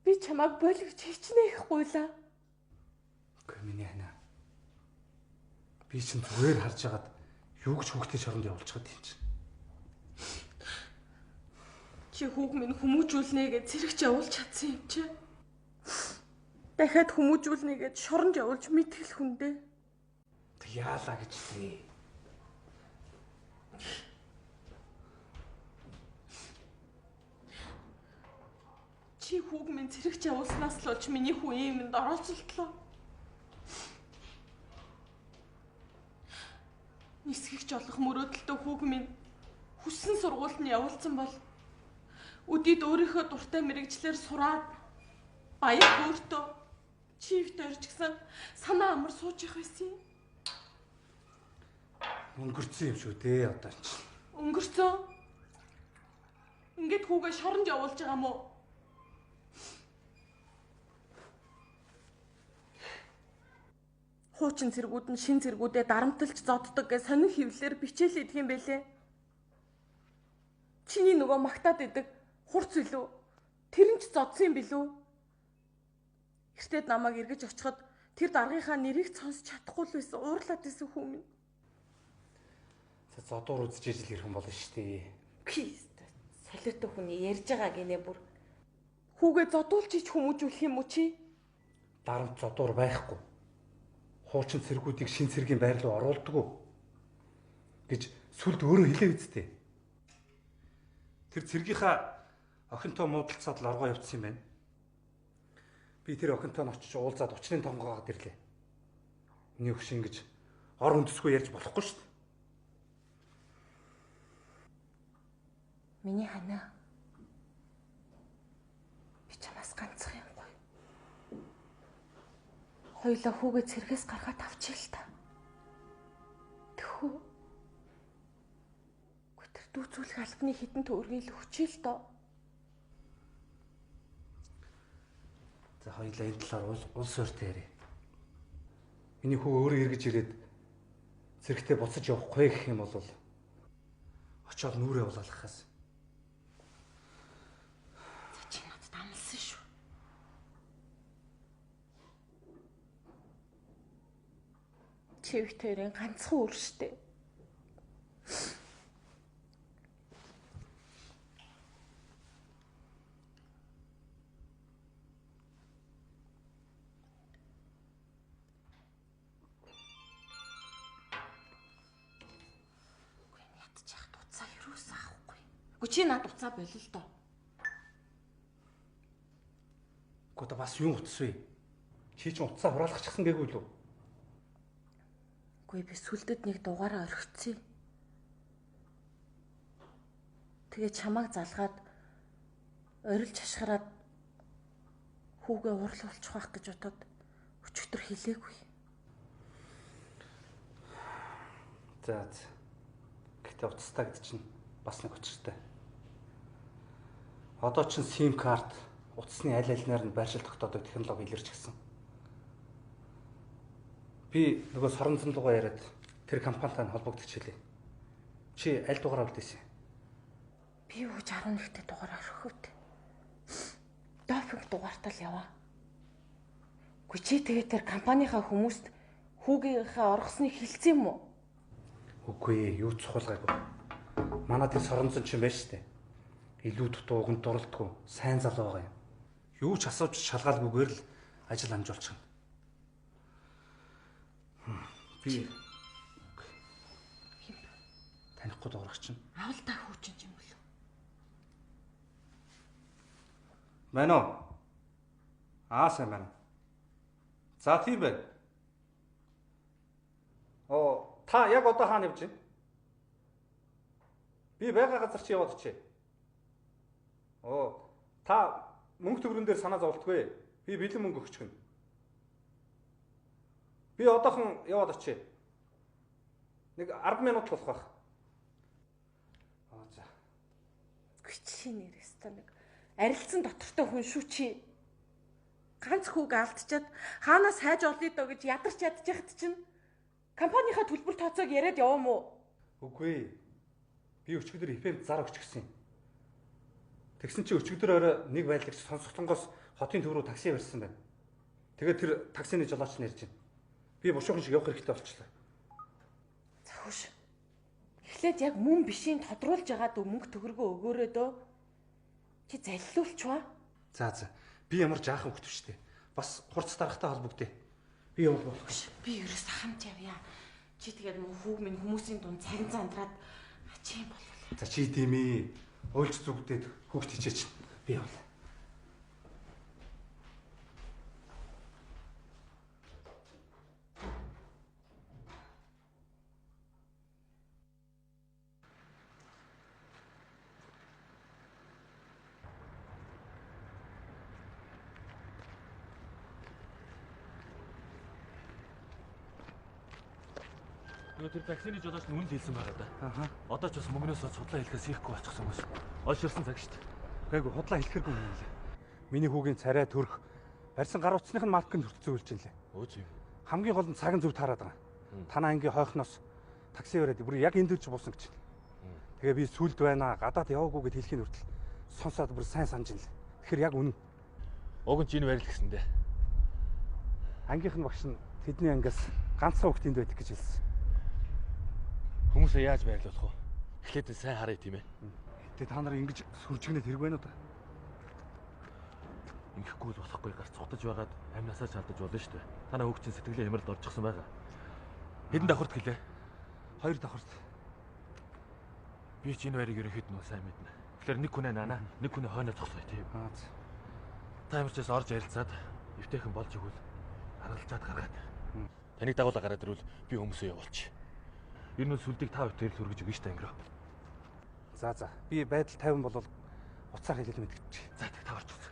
Би чамайг болгож хичнээн их гуйлаа. Үгүй миний ханаа. Би чинь зүгээр харж хагаад юу гэж хүүхдээ шоронд явуулчих гээд юм чинь. Чи хүүг минь хүмүүжүүлнэ гэж цэрэгч явуулж чадсан юм чи. Дахиад хүмүүжүүлнэ гэж шоронд явуулж мэтгэл хүндээ. Тэг яалаа гэж тий. Чи хүүг минь цэрэгч явуулснаас л болж миний хүү ийм юмд оролцолтлоо. Нисгэгч олох мөрөөдөлтөө хүүг минь хүссэн сургуульд нь явуулсан бол өдийд өөрийнхөө дуртай мэрэгчлэр сураад баяр хөөртөө чи ихт орж гисэн санаа амар сууж явах байсан юм. Өнгөрцөн юм шүү дээ одоо чи. Өнгөрцөн. Ингээд хүүгээ шоронд явуулж байгаа мó? Хуучин цэргүүд нь шин цэргүүдээ дарамталж зоддог гэж сонин хөвлөөр бичээл идэх юм бэлээ. Чиний нөгөө магтаад идэг хурц илүү. Тэр нь ч зодсон юм билүү? Эртээд намайг эргэж очиход тэр даргынхаа нэрийг сонсч чадахгүй л байсан. Уурлаад байсан хүн минь. Зодуур үзэж ижил ирэх юм болно шүү дээ. Кис. Солиотой хүний ярьж байгаа гинэ бүр. Хүүгээ зодуулж ич хүмүүжүүлэх юм уу чи? Дарамт зодуур байхгүй. Хуучин цэргүүдийг шин цэргийн байр руу оруулдаггүй гэж сүлд өөрөө хэлээ үсттэй. Тэр цэргийнхаа охинтоо муудалцаад л оргоо явцсан юм байна. Би тэр охинтоо нь очиж уулзаад учрын тонгоогоод ирлээ. Миний хөшин гэж ор үндэсгүй ярьж болохгүй шүү дээ. Миний ханаа. Би чамаас ганцхан юм гоё. Хоёлаа хүүгээ цэргээс гаргаад авчиг л та. Тэхүү. Гү тэр дүүцүүлэх албаны хідэн төгрөгийг л өгчээ л доо. За хоёлаа энэ талаар улс суурьтай яриа. Миний хүү өөрөө эргэж ирээд цэрэгтээ буцаж явахгүй гэх юм бол очоод нүрээ улаалгахаас. За чи надад амлсан шүү. Чи бит хоёрын ганцхан үр штэ. Үгүй ядчих утсаа юусаа авахгүй. Үгүй чи над утсаа болил л доо. Үгүй та бас юун утас вэ? Чи чинь утсаа хураалгачихсан гээгүй лүү? Үгүй би сүлдэд нэг дугаараа орхицсон. Тэгээ чамайг залгаад орилж хашгираад хүүгээ уурлуулчих байх гэж бодоод өчигдөр хэлээгүй. За. Гэхдээ уцтай гэдэг чинь бас нэг учиртай. Одоо чинь SIM карт утасны аль альнаар нь байршил тогтоодог технологи илэрч гисэн. Би нөгөө соронзон руугаа яриад тэр компанитай нь холбогдчихлээ. Чи аль дугаараа үлдээсэн? Би өгч 11-т дугаар орхиод. Допинг дугаартаа л яваа. Үгүй чи тэгээ тэр компанийнхаа хүмүүст хүүгийнхээ оргосныг хэлсэн юм уу? Үгүй юу ч суулгаагүй. Манай тэр соронзон чинь байж штэ. Илүү дутуу уганд дурлдаггүй сайн залуу байгаа юм. Юу ч асууж шалгаалгүйгээр л ажил амжуулчихна. Би танихгүй дуурах чинь. Авал та хүүчин юм болов. Мэн үү? Аа сайн байна. За тийм байна. Оо та яг одоо хаана явж байна? Би байгаа газар чи яваад очие. Оо та мөнгө төгрөн дээр санаа зовлтгүй. Би бэлэн мөнгө өгчихнө. Би одоохон яваад очие. Нэг 10 минут болох байх. Аа за. Чи нэрээс та нэг арилцсан дотортой хүн шүү чи. Ганц хүүг алдчихад хаанаас хайж олъё доо гэж ядарч ядчихад чинь компанийнхаа төлбөр тооцоог яриад яваа мó? Үгүй. Би өчигдөр FM зар өгч гисэн. Тэгсэн чи өчигдөр орой нэг байлагч сонсготонгоос хотын төв рүү такси барьсан байна. Тэгээд тэр таксины жолооч нэрж байна. Би бушуухан шиг явах хэрэгтэй болчихлоо. За хөш. Эхлээд яг мөн бишийн тодруулж байгаа дөө мөнгө төгрөгөө өгөөрэй дөө. Чи залилуулчихва. За за. Би ямар жаахан хөхт штэ. Бас хурц дарахтай холбогдъё. Би явал болох ш. Би ерөөс хамт явъя. Чи тэгээд мөн хүүг минь хүмүүсийн дунд цагин зандраад ачийн болов. За чи тийм ээ. Уйлж зүгдээд хүүхд хичээч. Би явлаа. Нөгөө тэр таксины жолооч нь үнэ хэлсэн байгаа да. Аха. Одоо ч бас мөнгнөөс судлаа хэлэхээс ихгүй болчихсон хүмүүс. Олширсан цаг шүү дээ. Үгүй худлаа хэлэхэргүй юм лээ. Миний хүүгийн царай төрх барьсан гар утасных нь маркэнд хүртцэн үлж лээ. Өө зүй. Хамгийн гол нь цаг нь зөв таарад байгаа. Танаа ангийн хойхноос такси бариад бүр яг энд дэрч буусан гэж. Тэгээ би сүлд байна, гадаад яваагүй гэд хэлхийн хүртэл сонсоод бүр сайн санаж лээ. Тэгэхээр яг үнэн. Уг нь чи энэ байрлал гэсэн дээ. Ангийнх нь багш нь тэдний ангиас ганцхан хүүхд энд байдаг гэж хэлсэн. Хүмүүсээ яаж байрлуулах вэ? Эхлээд сайн харъя тийм ээ. Тэгээ та нар ингэж сүржигнээд хэрэг байна уу та? Ингэхгүй л болохгүй гарц цухтаж байгаад амнасаа шалдаж болно шүү дээ. Танаа хүүхд чинь сэтгэлийн хямралд орчихсон байгаа. Хэдэн давхарт гэлээ? 2 давхарт. Би ч энэ байрыг ерөнхийд нь сайн мэднэ. Тэгэхээр нэг хүнээ наана, нэг хүнээ хойноо зогсоё тийм. Аа. Та ямарчаас орж ярилцаад эвтэйхэн болж өгвөл харгалзаад гаргаад. Таныг дагуулаа гараад ирвэл би хүмүүсээ явуулчих. Ер нь сүлдийг та хоёрт л хүргэж өгнө шүү дээ ангираа. За за. Би байдал тайван болвол уцаар хэлэл мэдчихье. За тэг та орж үз.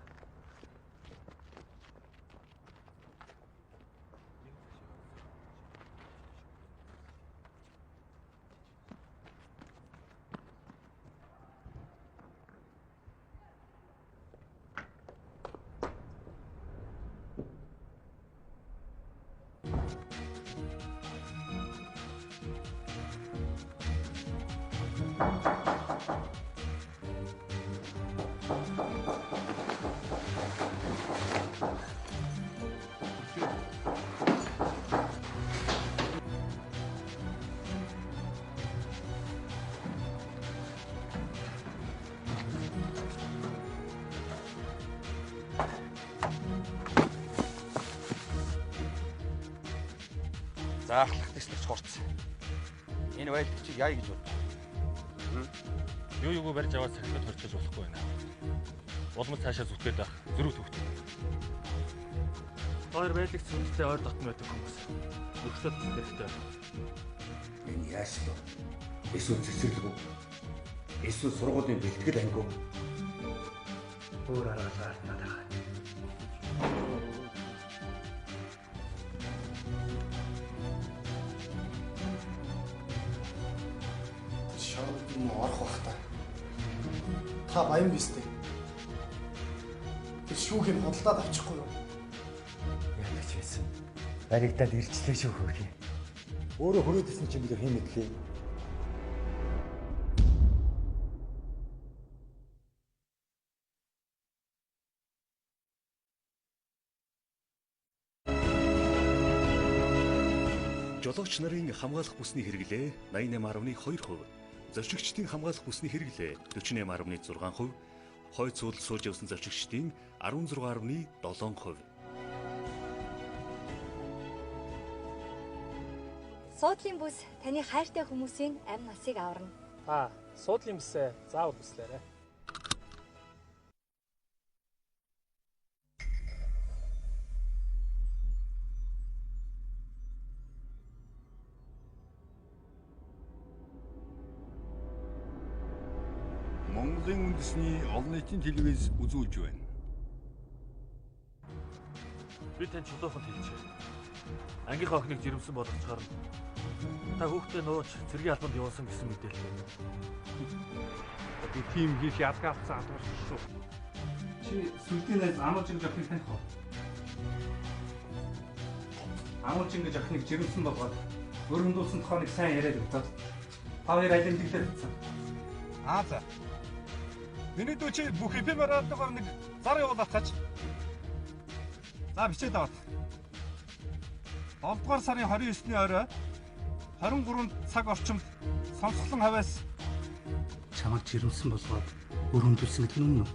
Заахлах тэслэгч хурц. Энэ байлдагчийг яа гэж бодож байна? Юу юугүй барьж аваад сахилгад хорчихож болохгүй байна. Улмал цаашаа зүтгээд байх зөрүү төвхтэй. Хоёр байлагч сүнжтэй ойр дотн байдаг хүмүүс. Өргөсөд хэрэгтэй байна. Энэ яасан бэ? Эсвэл цэцэрлэг үү? Эсвэл сургуулийн бэлтгэл анги уу? Өөр арга алднаа даа. Шорд юм орох бах та. Та баян биз дээ. Тэр шүүхийг худалдаад авчихгүй юу? Яадаг ч байсан. Баригдаад ирчлээ шүү хөрхий. Өөрөө хөрөөд ирсэн чинь бид хэн мэдлээ? Жолооч нарын хамгаалах бүсний хэрэглээ 88.2%, зорчигчдын хамгаалах бүсний хэрэглээ 48.6%, хойд суудал сууж явсан зорчигчдын 16.7%. Суудлын бүс таны хайртай хүмүүсийн амь насыг аварна. Та суудлын бүсээ заавал бүслээрэй. Монголын үндэсний олон нийтийн телевиз үзүүлж байна. Би тань чулуухан хэлчихэ. Ангийнхаа охиныг жирэмсэн болгочоор та хүүхдээ нууж цэргийн албанд явуулсан гэсэн мэдээлэл байна. Би тийм хийх ялгаалцсан албан шүү. Чи сүлдийн найз Ануучин гэж охиныг таних уу? Ануучин гэж охиныг жирэмсэн болгоод өрөмдүүлсэн тухайг сайн яриад өгдөө. Та хоёр аль эмнэлэг дээр очсон. Аа за. Миний дүү чи бүх эфемералтайгаар нэг зар явуулах гэж. За бичээд аваад. 7 дугаар сарын 29-ний орой 23 цаг орчимд сонсголон хавьяас чамайг жирэмсэн болгоод өрөмдүүлсэн гэдэг нь үнэн үү?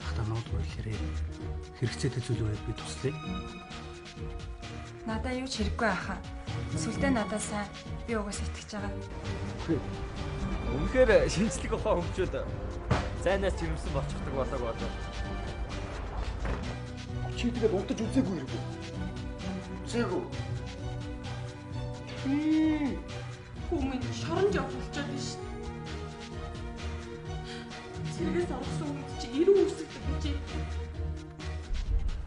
Хата нууд үйлээрээ хэрэгцээтэй зүйл байвал би туслая. Надаа юу ч хэрэггүй ахаа. Сүлдээ надаа сайн би угаас итгэж байгаа. Үнэхээр шинжлэх ухаан хөгжөөд зайнаас жирэмсэн болчихдог болоог болов. Чи тэгээд унтаж үзээгүй хэрэг үү? Үзээгүй. Хүмүүн шоронд явах болчиход байна шүү дээ. Цэргээс орсон үед чи эрүү үсгдэг гэж.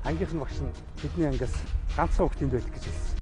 Ангийнх нь багш нь тэдний ангиас ганцхан хүүхэд энд байдаг гэж хэлсэн.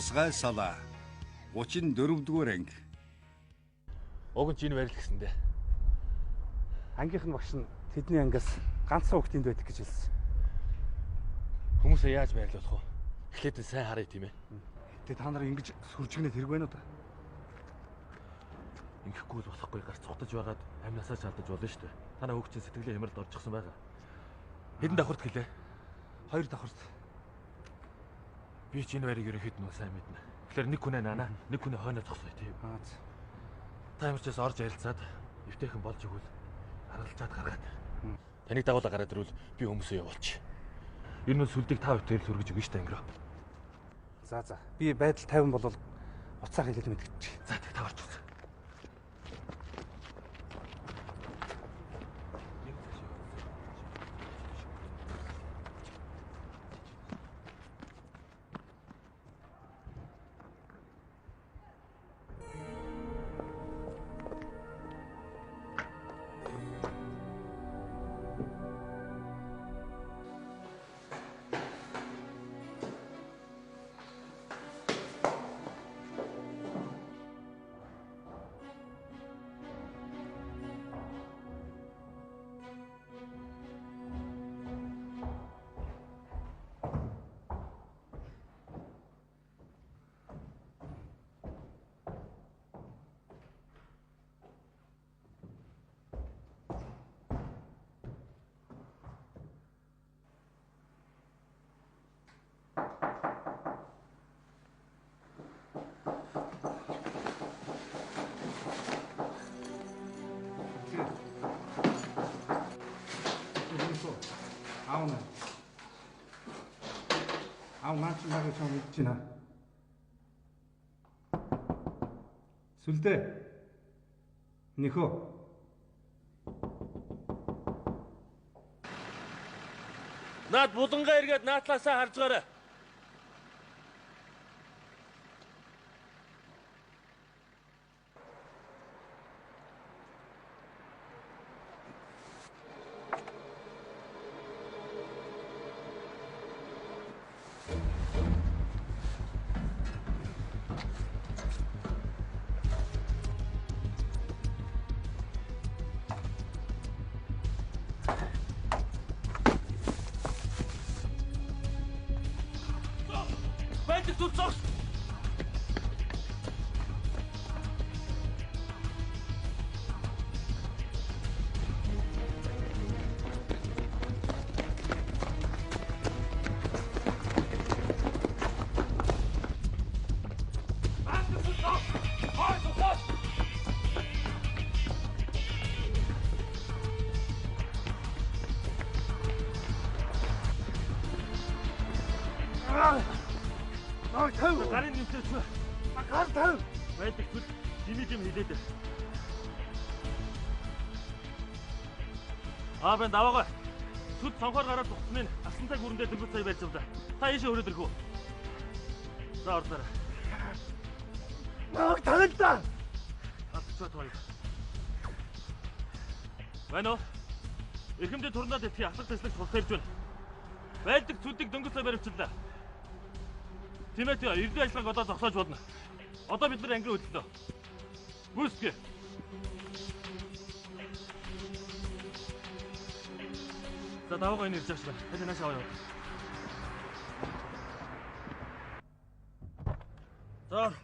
Тусгай салаа 34 дугаар анги. Уг нь чи энэ байрлал гэсэн дээ. Ангийнх нь багш нь тэдний ангиас ганцхан хүүхэд энд байдаг гэж хэлсэн. Хүмүүсээ яаж байрлуулах вэ? Эхлээд нь сайн харъя тийм ээ. Тэгээ та нар ингэж сүржигнээд хэрэг байна уу та? Ингэхгүй л болохгүй гарц цухтаж байгаад амнасаа шалдаж болно шүү дээ. Танай хүүхд чинь сэтгэлийн хямралд орчихсон байгаа. Хэдэн давхарт гэлээ? 2 давхарт. Би ч энэ байрыг ерөнхийд нь сайн мэднэ. Тэгэхээр нэг хүнээ наана, нэг хүнээ хойноо зогсоё тийм. Аа. Та ямарчаас орж ярилцаад эвтэйхэн болж өгвөл аргалжаад гаргаад. Таныг дагуулаа гараад ирвэл би хүмүүсээ явуулчих. Ер нь сүлдийг та хоёрт л хүргэж өгнө шүү дээ ангираа. За за. Би байдал 50 болвол уцаар хэлээд мэдчихье. За тэг та орж үз. Аав наа. Аав наа чи яг чам мэдэж байна. Сүлдээ. Нөхөө. Наад булангаа эргээд наатлаасаа харж гараа. Гарын нэмсээч. Гар тавь. Байдаг тул димиг юм хилээд. Аа бэн даваагаа. Сүд цонхоор гараад тухсан нь асантай гүрэндээ дөнгөж сая барьж авлаа. Та ийшээ өрөөд ирэх үү? За ордоорой. Намайг танил та. Алцчаад хоёр. Байна уу? Эрхэмдээ турнаа дэлхий ахлах тэслэгч хурц ирж байна. Байлдаг сүдийг дөнгөж сая баривчлаа. Тиймээс эрдүү ажиллагааг одоо зогсоож болно. Одоо бид нар ангин хөдлөө. Гүйцэтгэе. За даваагаа энэ ирж байгаа шиг байна. Тань нааш аваа. За.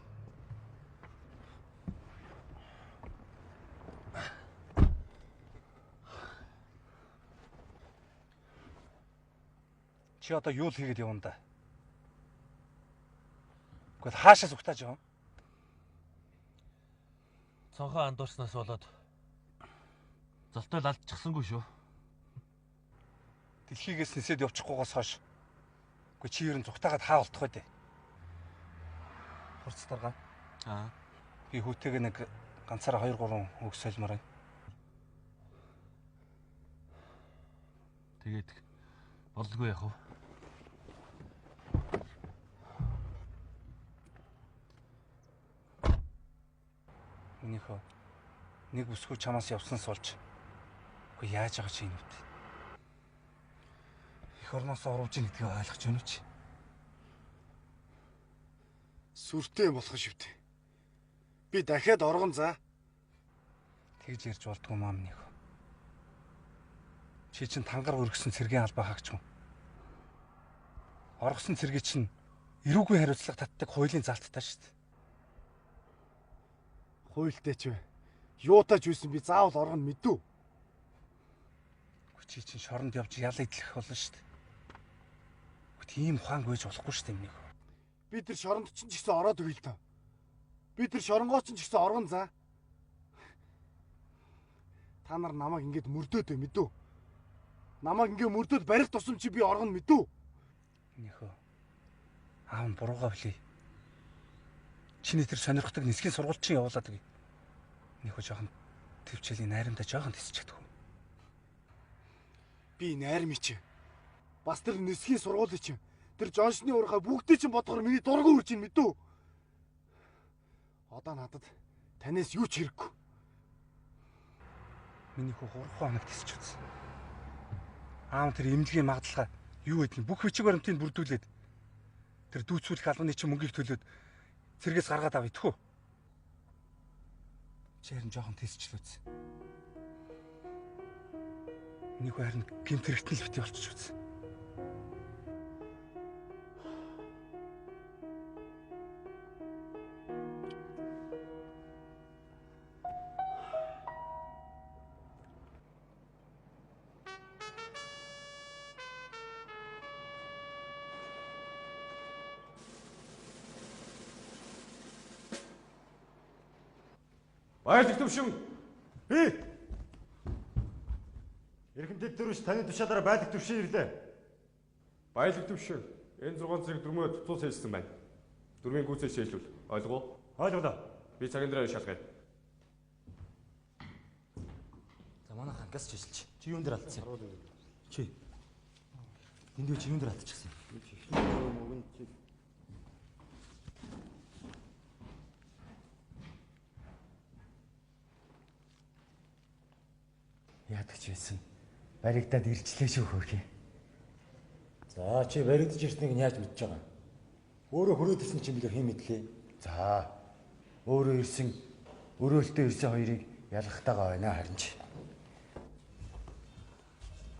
Чи одоо юу л хийгээд явна да? Гэхдээ хаашаа зүгтааж явна? Цонхоо андуурснаас болоод золтой л алдчихсангүй шүү. Дэлхийгээс нисээд явчихгүйгээс хойш. Үгүй чи ер нь зүгтаагаад хаа болтох вэ дээ? Хурц даргаа. Аа. Би хүүтэйгээ нэг ганцаараа 2 3 үг солимоор байна. Тэгээд болдгоо яах вэ? Минийхөө нэг бүсгүй чамаас явсан суулж. Үгүй яаж байгаа чи энэ үт? Эх орноос оруулж ийн гэдгийг ойлгож байна уу чи? Сүртэй юм болох шивтэй. Би дахиад оргон за. Тэгж ярьж болдгоо маа минийхөө. Чи чинь тангар өргөсөн цэргийн албаа хаагч юм. Оргосон цэргийг чинь эрүүгүй хариуцлага татдаг хуулийн залттай шүү дээ. Хуйлтай ч вэ. Юутай ч байсан би заавал оргоно мэдүү. Чи чинь шоронд явж ялаа идэх болно шүү дээ. Тийм ухаангүй байж болохгүй шүү дээ миний хөө. Би тэр шоронд чинь ч гэсэн ороод өгье л доо. Би тэр шоронгоо чинь ч гэсэн оргон за. Та нар намайг ингэж мөрдөөд бай мэдүү. Намайг ингэ мөрдөөд барих тусам чи би оргоно мэдүү. Миний хөө. Аав нь буруугаа билий. Чиний тэр сонирхдаг нисхийн сургууль чинь явуулаад өгье. Миний хөө жоохон төвчэлийн найрамдаа жоохон тисч чадах. Би найрам чи. Бас тэр нисхийн сургууль чи. Тэр Жонсны уурхай бүгдийг чинь бодохоор миний дургу үрж ин мэдүү. Одоо надад танаас юу ч хэрэггүй. Миний хүү 3 хоног тисч үзсэн. Аав тэр эмнэлгийн магадлалгаа юу гэдгийг бүх бичиг баримтыг бүрдүүлээд тэр дүүцүүлэх албаны чинь мөнгийг төлөөд цэргээс гаргаад авъя тэхүү. Чи харин жоохон тисч л үз. Миний хүү харин гэмт хэрэгтэн л бити болчих үз. Баярлах төвшин. Би. Эрхэмтэд дөрвөс таны тушаалаараа байлаг төвшин ирлээ. Баялаг төвшин. Энэ 6 зэрэг дөрмөө цуц хийсэн байна. Дөрмийн гүйцээ шийдлүүл. Ойлгов уу? Ойлголоо. Би цагийн дараа шалгая. За манайхан газ чижилч. Чи юун дээр алдсан? Чи. Энд юу чи юун дээр алдчихсан? Яадаг ч байсан. Баригдаад ирчлээ шүү хөөрхий. За чи баригдаж ирснийг нь яаж мэдж байгаа юм? Өөрөө хүрээд ирсэн чинь бид хэн мэдлээ? За өөрөө ирсэн өрөөлтөө ирсэн хоёрыг ялгахтайгаа байна харин ч.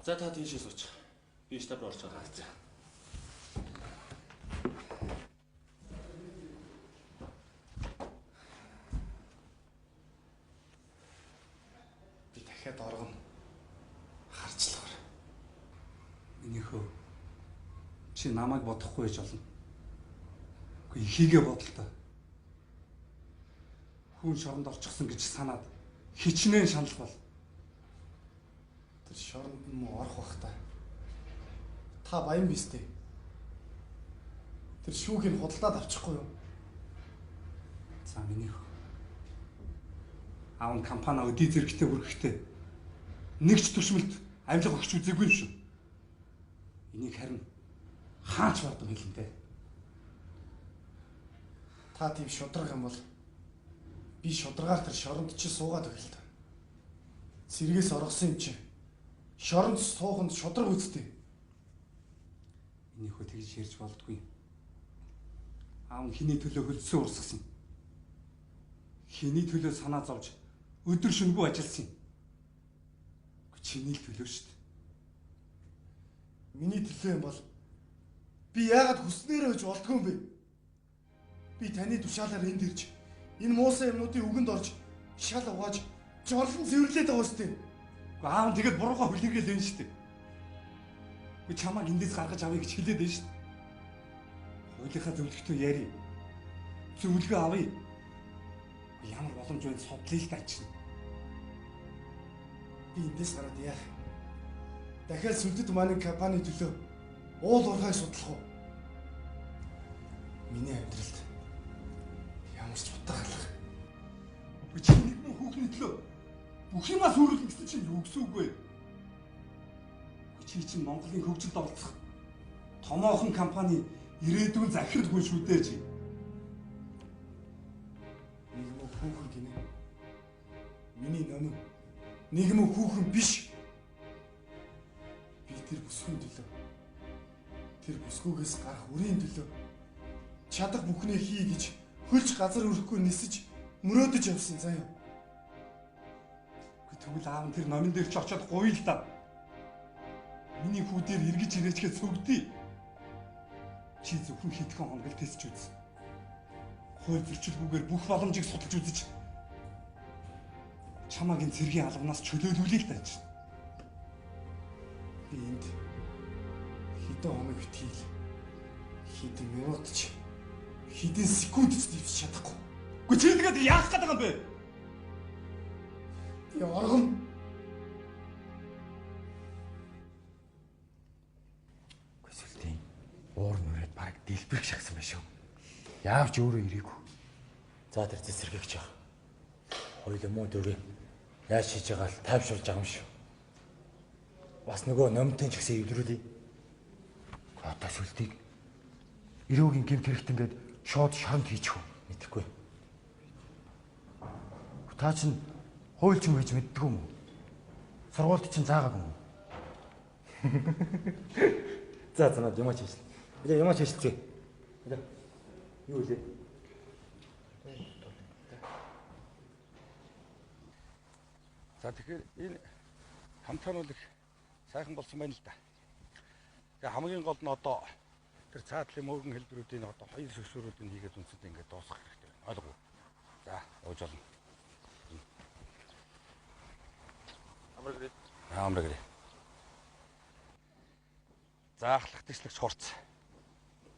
За та тийшээ сууч. Би штаб руу орж байгаа. За. Би дахиад оргоно. Харчлахаар. Миний хөө. Чи намайг бодохгүй байж болно. Үгүй ихийгээ бодол та. Хүн шоронд орчихсон гэж санаад хичнээн шаналх бол. Тэр шоронд нь муу орох бах та. Та баян биз дээ. Тэр шүүхийг худалдаад авчихгүй юу? За миний хөө. Аав нь компани өдий зэрэгтэй хүргэхдээ нэг ч түшмэлт авилга өгч үзээгүй юм шүү. Энийг харин хаач бодом хэлнэ дээ. Та тийм шудраг юм бол би шударгаар тэр шоронд чи суугаад өгөл та. Сэргээс оргосон юм чи. Шоронд сууханд шудраг үсттэй. Миний хөө тэгж ярьж болдгүй. Аав нь хиний төлөө хөлдсөн урсгасан. Хиний төлөө санаа зовж өдөр шөнөгүй ажилласан юм. Чиний л төлөө шүү дээ. Миний төлөө юм бол би яагаад хүснээрээ гэж болдгүй юм бэ? Би таны тушаалаар энд ирж энэ муусан юмнуудын үгэнд орж шал угааж жорлон цэвэрлээд байгаа шүү дээ. Үгүй аав нь тэгээд буруугаа хүлээгээл байна шүү дээ. Би чамайг эндээс гаргаж авъя гэж хэлээд байна шүү дээ. Хуулийнхаа зөвлөгтөө ярий. Зөвлөгөө авъя. Ямар боломж байна судлаа л та чинь. Би эндээс гараад яах? Дахиад сүлдэд манай компани төлөө уул уурхайг судлах уу? Миний амьдралд ямар ч утга алга. Би чи нэг мөн хүүхний төлөө бүх юмаа сүрүүлнэ гэсэн чинь юу гэсэн үг вэ? Чи чинь Монголын хөгжилд оролцох томоохон компани ирээдүйн захирал хүн шүү дээ чи. Нэг мөн хүүхэн гинэ. Миний номин нэг мөн хүүхэн биш. Би тэр бүсгүйн төлөө тэр бүсгүйгээс гарах үрийн төлөө чадах бүхнээ хий гэж хөлж газар өрөхгүй нисэж мөрөөдөж явсан заяа. Үгүй тэгвэл аав нь тэр номин дээр ч очиод гуй л да. Миний хүү дээр эргэж ирээчгээ цөгдөө. Чи зөвхөн хэдхэн хоног л тесч үз. Хууль зөрчилгүйгээр бүх боломжийг судалж үзэж. Чамааг энэ цэргийн албанаас чөлөөлүүлээ л даа чинь. Би энд хэдэн хоног битгийл, хэдэн минут ч, хэдэн секунд ч дэвшиж чадахгүй. Үгүй чи тэгээд яах гээд байгаа юм бэ? Би оргоно. Көсөлтийн уур нүрээд бараг дэлбэрэх шахсан байх шүү. Яавч өөрөө ирээгүй. За тэр цэцэрхэгч яах. Хоёул муу дөрөө яаж хийж байгаа л тайвшруулж байгаа юм шүү. Бас нөгөө номтой ч гэсэн эвлэрүүлье. Одоо сүлтийг эрөөгийн гэмт хэрэгт ингээд шууд шоронд хийчих үү? Мэдэхгүй. Та чинь хуульч юм гэж мэддэг юм уу? Сургуульд чинь заагаагүй юм уу? За за над юмаач хийсэн. Илээ юмаач хийсэн. Илээ. Юу илээ? За тэгэхээр энэ хамтхан бол их сайхан болсон байна л да. Тэгээ хамгийн гол нь одоо тэр цаатлын мөргөн хэлбэрүүдийн одоо хоёр шүшүүрүүдийг хийгээд үнсэд ингээд дуусгах хэрэгтэй байна. Ойлгов уу? За, явж болно. Амар гэрээ. Амар гэрээ. За, ахлах дэслэгч хурц.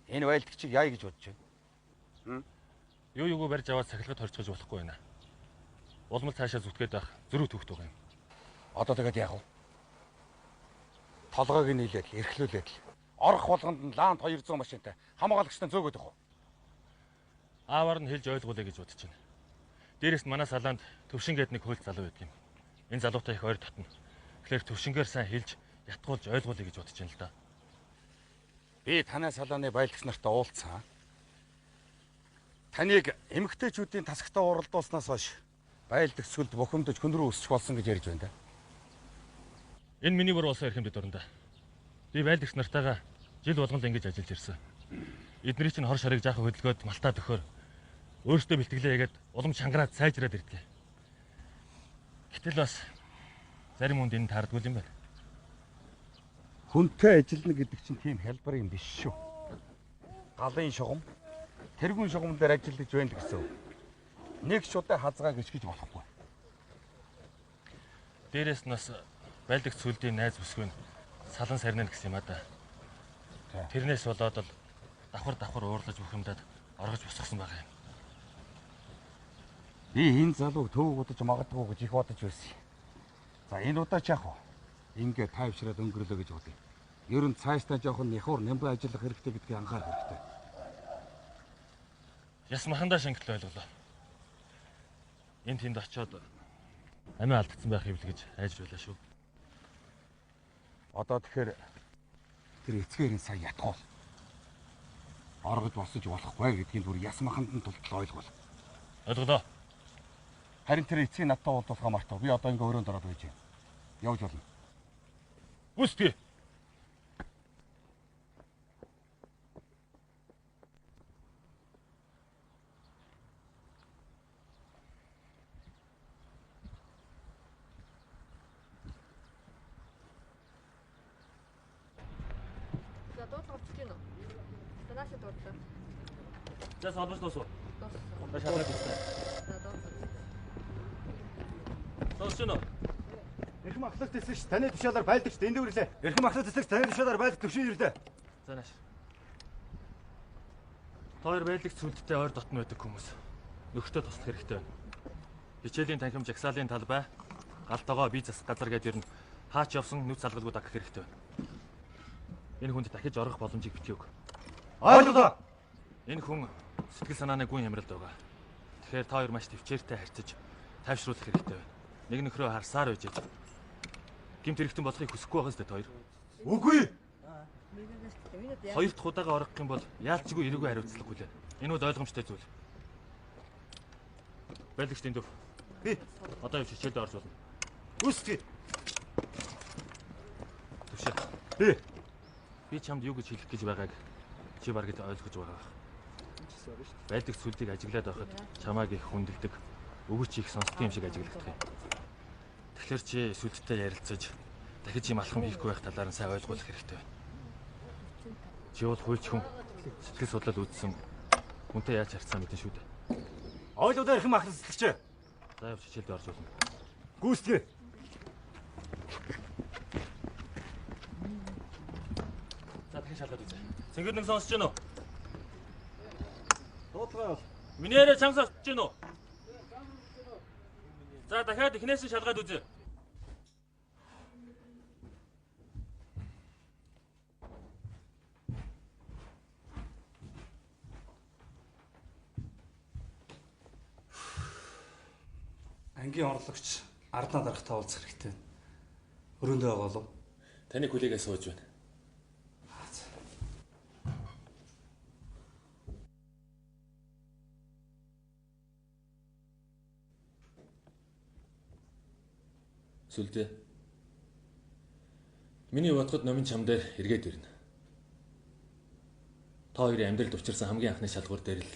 Энэ байлдагчийг яая гэж бодож байна. Юу юугүй барьж аваад сахилгад хорчих болохгүй байна. Улмал цаашаа зүтгээд байх зөрүү төвхт байгаа юм. Одоо тэгээд яах вэ? Толгойг нь нийлээд л эрхлүүлээд л орох болгонд нь лаанд 200 машинтай хамгаалагчтай зөөгөөд явах уу? Аавар нь хэлж ойлгуулъя гэж бодож байна. Дээрээс нь манай салаанд Төвшин гээд нэг хууль залуу байдаг юм. Энэ залуутай их ойр татна. Тэгэхээр Төвшингээр сайн хэлж ятгуулж ойлгуулъя гэж бодож байна л да. Би танай салааны баялагч нартай уулзсан. Таныг эмэгтэйчүүдийн тасагтай уралдуулснаас хойш байлдах сүлд бухимдаж хүн рүү өсчих болсон гэж ярьж байна да. Энэ миний буруу болсон эрхэм дэд орондоо. Би байлдагч нартайгаа жил болгон л ингэж ажиллаж ирсэн. Эдний чинь хор шарыг жаахан хөдөлгөөд малтаа төхөөр өөртөө бэлтгэлээ ягаад улам чангараад сайжраад ирдэг. Гэтэл бас зарим хүнд энэ таардгүй юм байна. Хүнтэй ажиллана гэдэг чинь тийм хялбар юм биш шүү. Галын шугам, тэргүүн шугам дээр ажиллаж байна гэсэн үг. Нэг шудаа хазгаа гიშгэж болохгүй. Дээрээс нь бас байлдагч сүлдийн найз бүсгүй нь салан сарнина гэсэн юм а да. Тэрнээс болоод л давхар давхар уурлаж бухимдаад оргож босгосон байгаа юм. Би энэ залууг төвөг удаж магадгүй гэж их бодож байсан. За энэ удаа ч яах вэ? Ингээ тайвшраад өнгөрлөө гэж бодъё. Ер нь цаашдаа жоохон няхуур нямбай ажиллах хэрэгтэй гэдгийг анхаарах хэрэгтэй. Яс махандаа шингэл ойлголоо. Энэ тэнд очиод амиа алдсан байх юм л гэж айж байлаа шүү. Одоо тэгэхээр тэр эцгээр нь сайн ятгуул. Оргож босож болохгүй гэдгийг бүр яс маханд нь тултал ойлгуул. Ойлголоо. Харин тэр эцгийг надтай уулзуулахаа мартав. Би одоо ингээ өрөөнд ороод байж байна. Явж болно. Бүсгүй. За дуудлага авчих гин үү? За наашаа дуудлаа. За солбож дуусав. Дууссан. За шалгаад дуусна. За дуудлага. Дуусч гинөө. Эрхэм ахлах тэсгч таны тушаалаар байлдагч дэндүү ирлээ. Эрхэм ахлах тэсгч таны тушаалаар байлдагч төвшин ирлээ. За нааш. Та хоёр байлдагч сүлдтэй ойр дотно байдаг хүмүүс. Нөхөртөө туслах хэрэгтэй байна. Хичээлийн танхим жагсаалын талбай, гал тогоо бие засах газар гэдэг ер нь хаач явсан нүд салгалгүй дагах хэрэгтэй байна. Энэ хүнд дахиж орох боломжийг битгий өг. Ойлголоо. Энэ хүн сэтгэл санааны гүн хямралд байгаа. Тэгэхээр та хоёр маш төвчээртэй харьцаж тайвшруулах хэрэгтэй байна. Нэг нөхрөө харсаар байж аж гэмт хэрэгтэн болохыг хүсэхгүй байгаа зү та хоёр. Үгүй. Хоёр дахь удаага орох юм бол яалчгүй эрүүгүй хариуцлага хүлээн. Энэ бол ойлгомжтой зүйл. Байлгч дэндүү. Би одоо явж хичээлдээ орж болно. Үсгүй. Төвшөө. Би Би чамд юу гэж хэлэх гэж байгааг чи бараг л ойлгож байгаа байх. Байлдагч сүлдийг ажиглаад байхад чамааг их хүндэлдэг, өгөөч их сонсдог юм шиг ажиглагдах юм. Тэгэхээр чи сүлдтэй ярилцаж дахиж юм алхам хийхгүй байх талаар нь сайн ойлгуулах хэрэгтэй байна. Чи бол хуульч хүн, сэтгэл судлал үзсэн хүнтэй яаж харьцаа мэдэн шүү дээ. Ойлголоо эрхэм ахлах тэсгч. За явж хичээлдээ орж болно. Гүйцэтгэе. За дахин шалгаад үзье. Цэнгэр нэг сонсож байна уу? Дуудлага бол. Миний яриа чам сонсож байна уу? За дахиад эхнээс нь шалгаад үзье. Ангийн орлогч арднаа дарахтаа уулзах хэрэгтэй. Өрөөндөө байгаа болов. Таны хүлээгээ сууж байна. Сүлдээ. Миний бодоход номын чам дээр эргээд ирнэ. Та хоёрын амьдралд учирсан хамгийн анхны шалгуур дээр л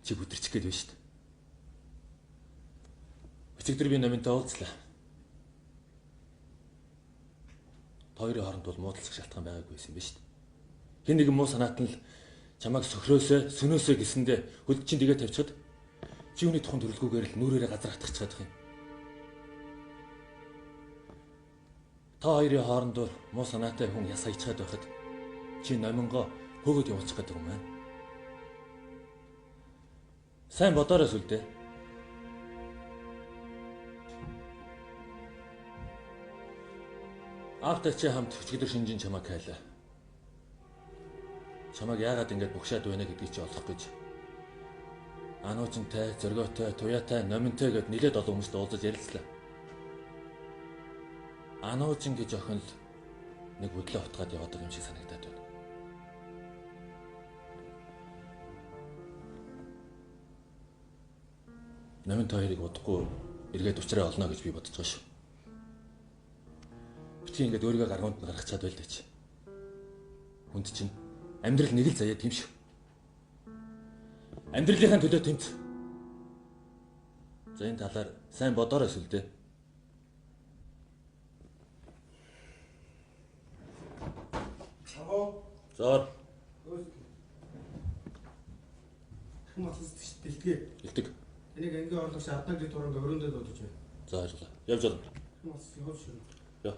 чи бүдэрчих гээд байна шүү дээ. Өчигдөр би номинтой уулзлаа. Та хоёрын хооронд бол муудалцах шалтгаан байгаагүй байсан юм байна шүү дээ. Хэн нэгэн муу санаат нь л чамайг сөхрөөсөө, сөнөөсөө гэсэндээ хөлд чинь дэгээ тавьчихад чи үүний тухайн төрөлгүүгээр л нүрээрээ газар хатгачих чадах юм. Та хоёрын хооронд муу санаатай хүн яс хаячаад байхад чи номингоо хөөгд явуулчих гэдэг юм байна. Сайн бодоорой сүлдээ. Аавтай чи хамт өчигдөр шинжин чамайг хайлаа. Чамайг яагаад ингэж бухшаад байна гэдгийг чи олох гэж ануучинтай, зөргөөтэй, туяатай, номинтой гэд нилээд олон хүмүүст уулзаж ярилцлаа. Ануучин гэж охин л нэг хөдлөө утгаад яваад байгаа юм шиг санагдаад байна. Номин та хоёрыг удахгүй эргээд учраа олно гэж би бодож байгаа шүү. Битгий ингээд өөрийгөө гаргуунд нь гаргачаад байл дээ чи. Хүнд чинь амьдрал нэг л заяад юм шиг. Амьдралынхаа төлөө тэмц. За энэ талаар сайн бодоорой сүлдээ. Зоор. Хүн асууж бэлтгээ. Бэлтэг. Энийг ангийн орлогч Ардаа дэд туранг өрөөндөө дуудаж байна. За баярлалаа. Явж болно. Хүн асууж явж ширнэ. Яа.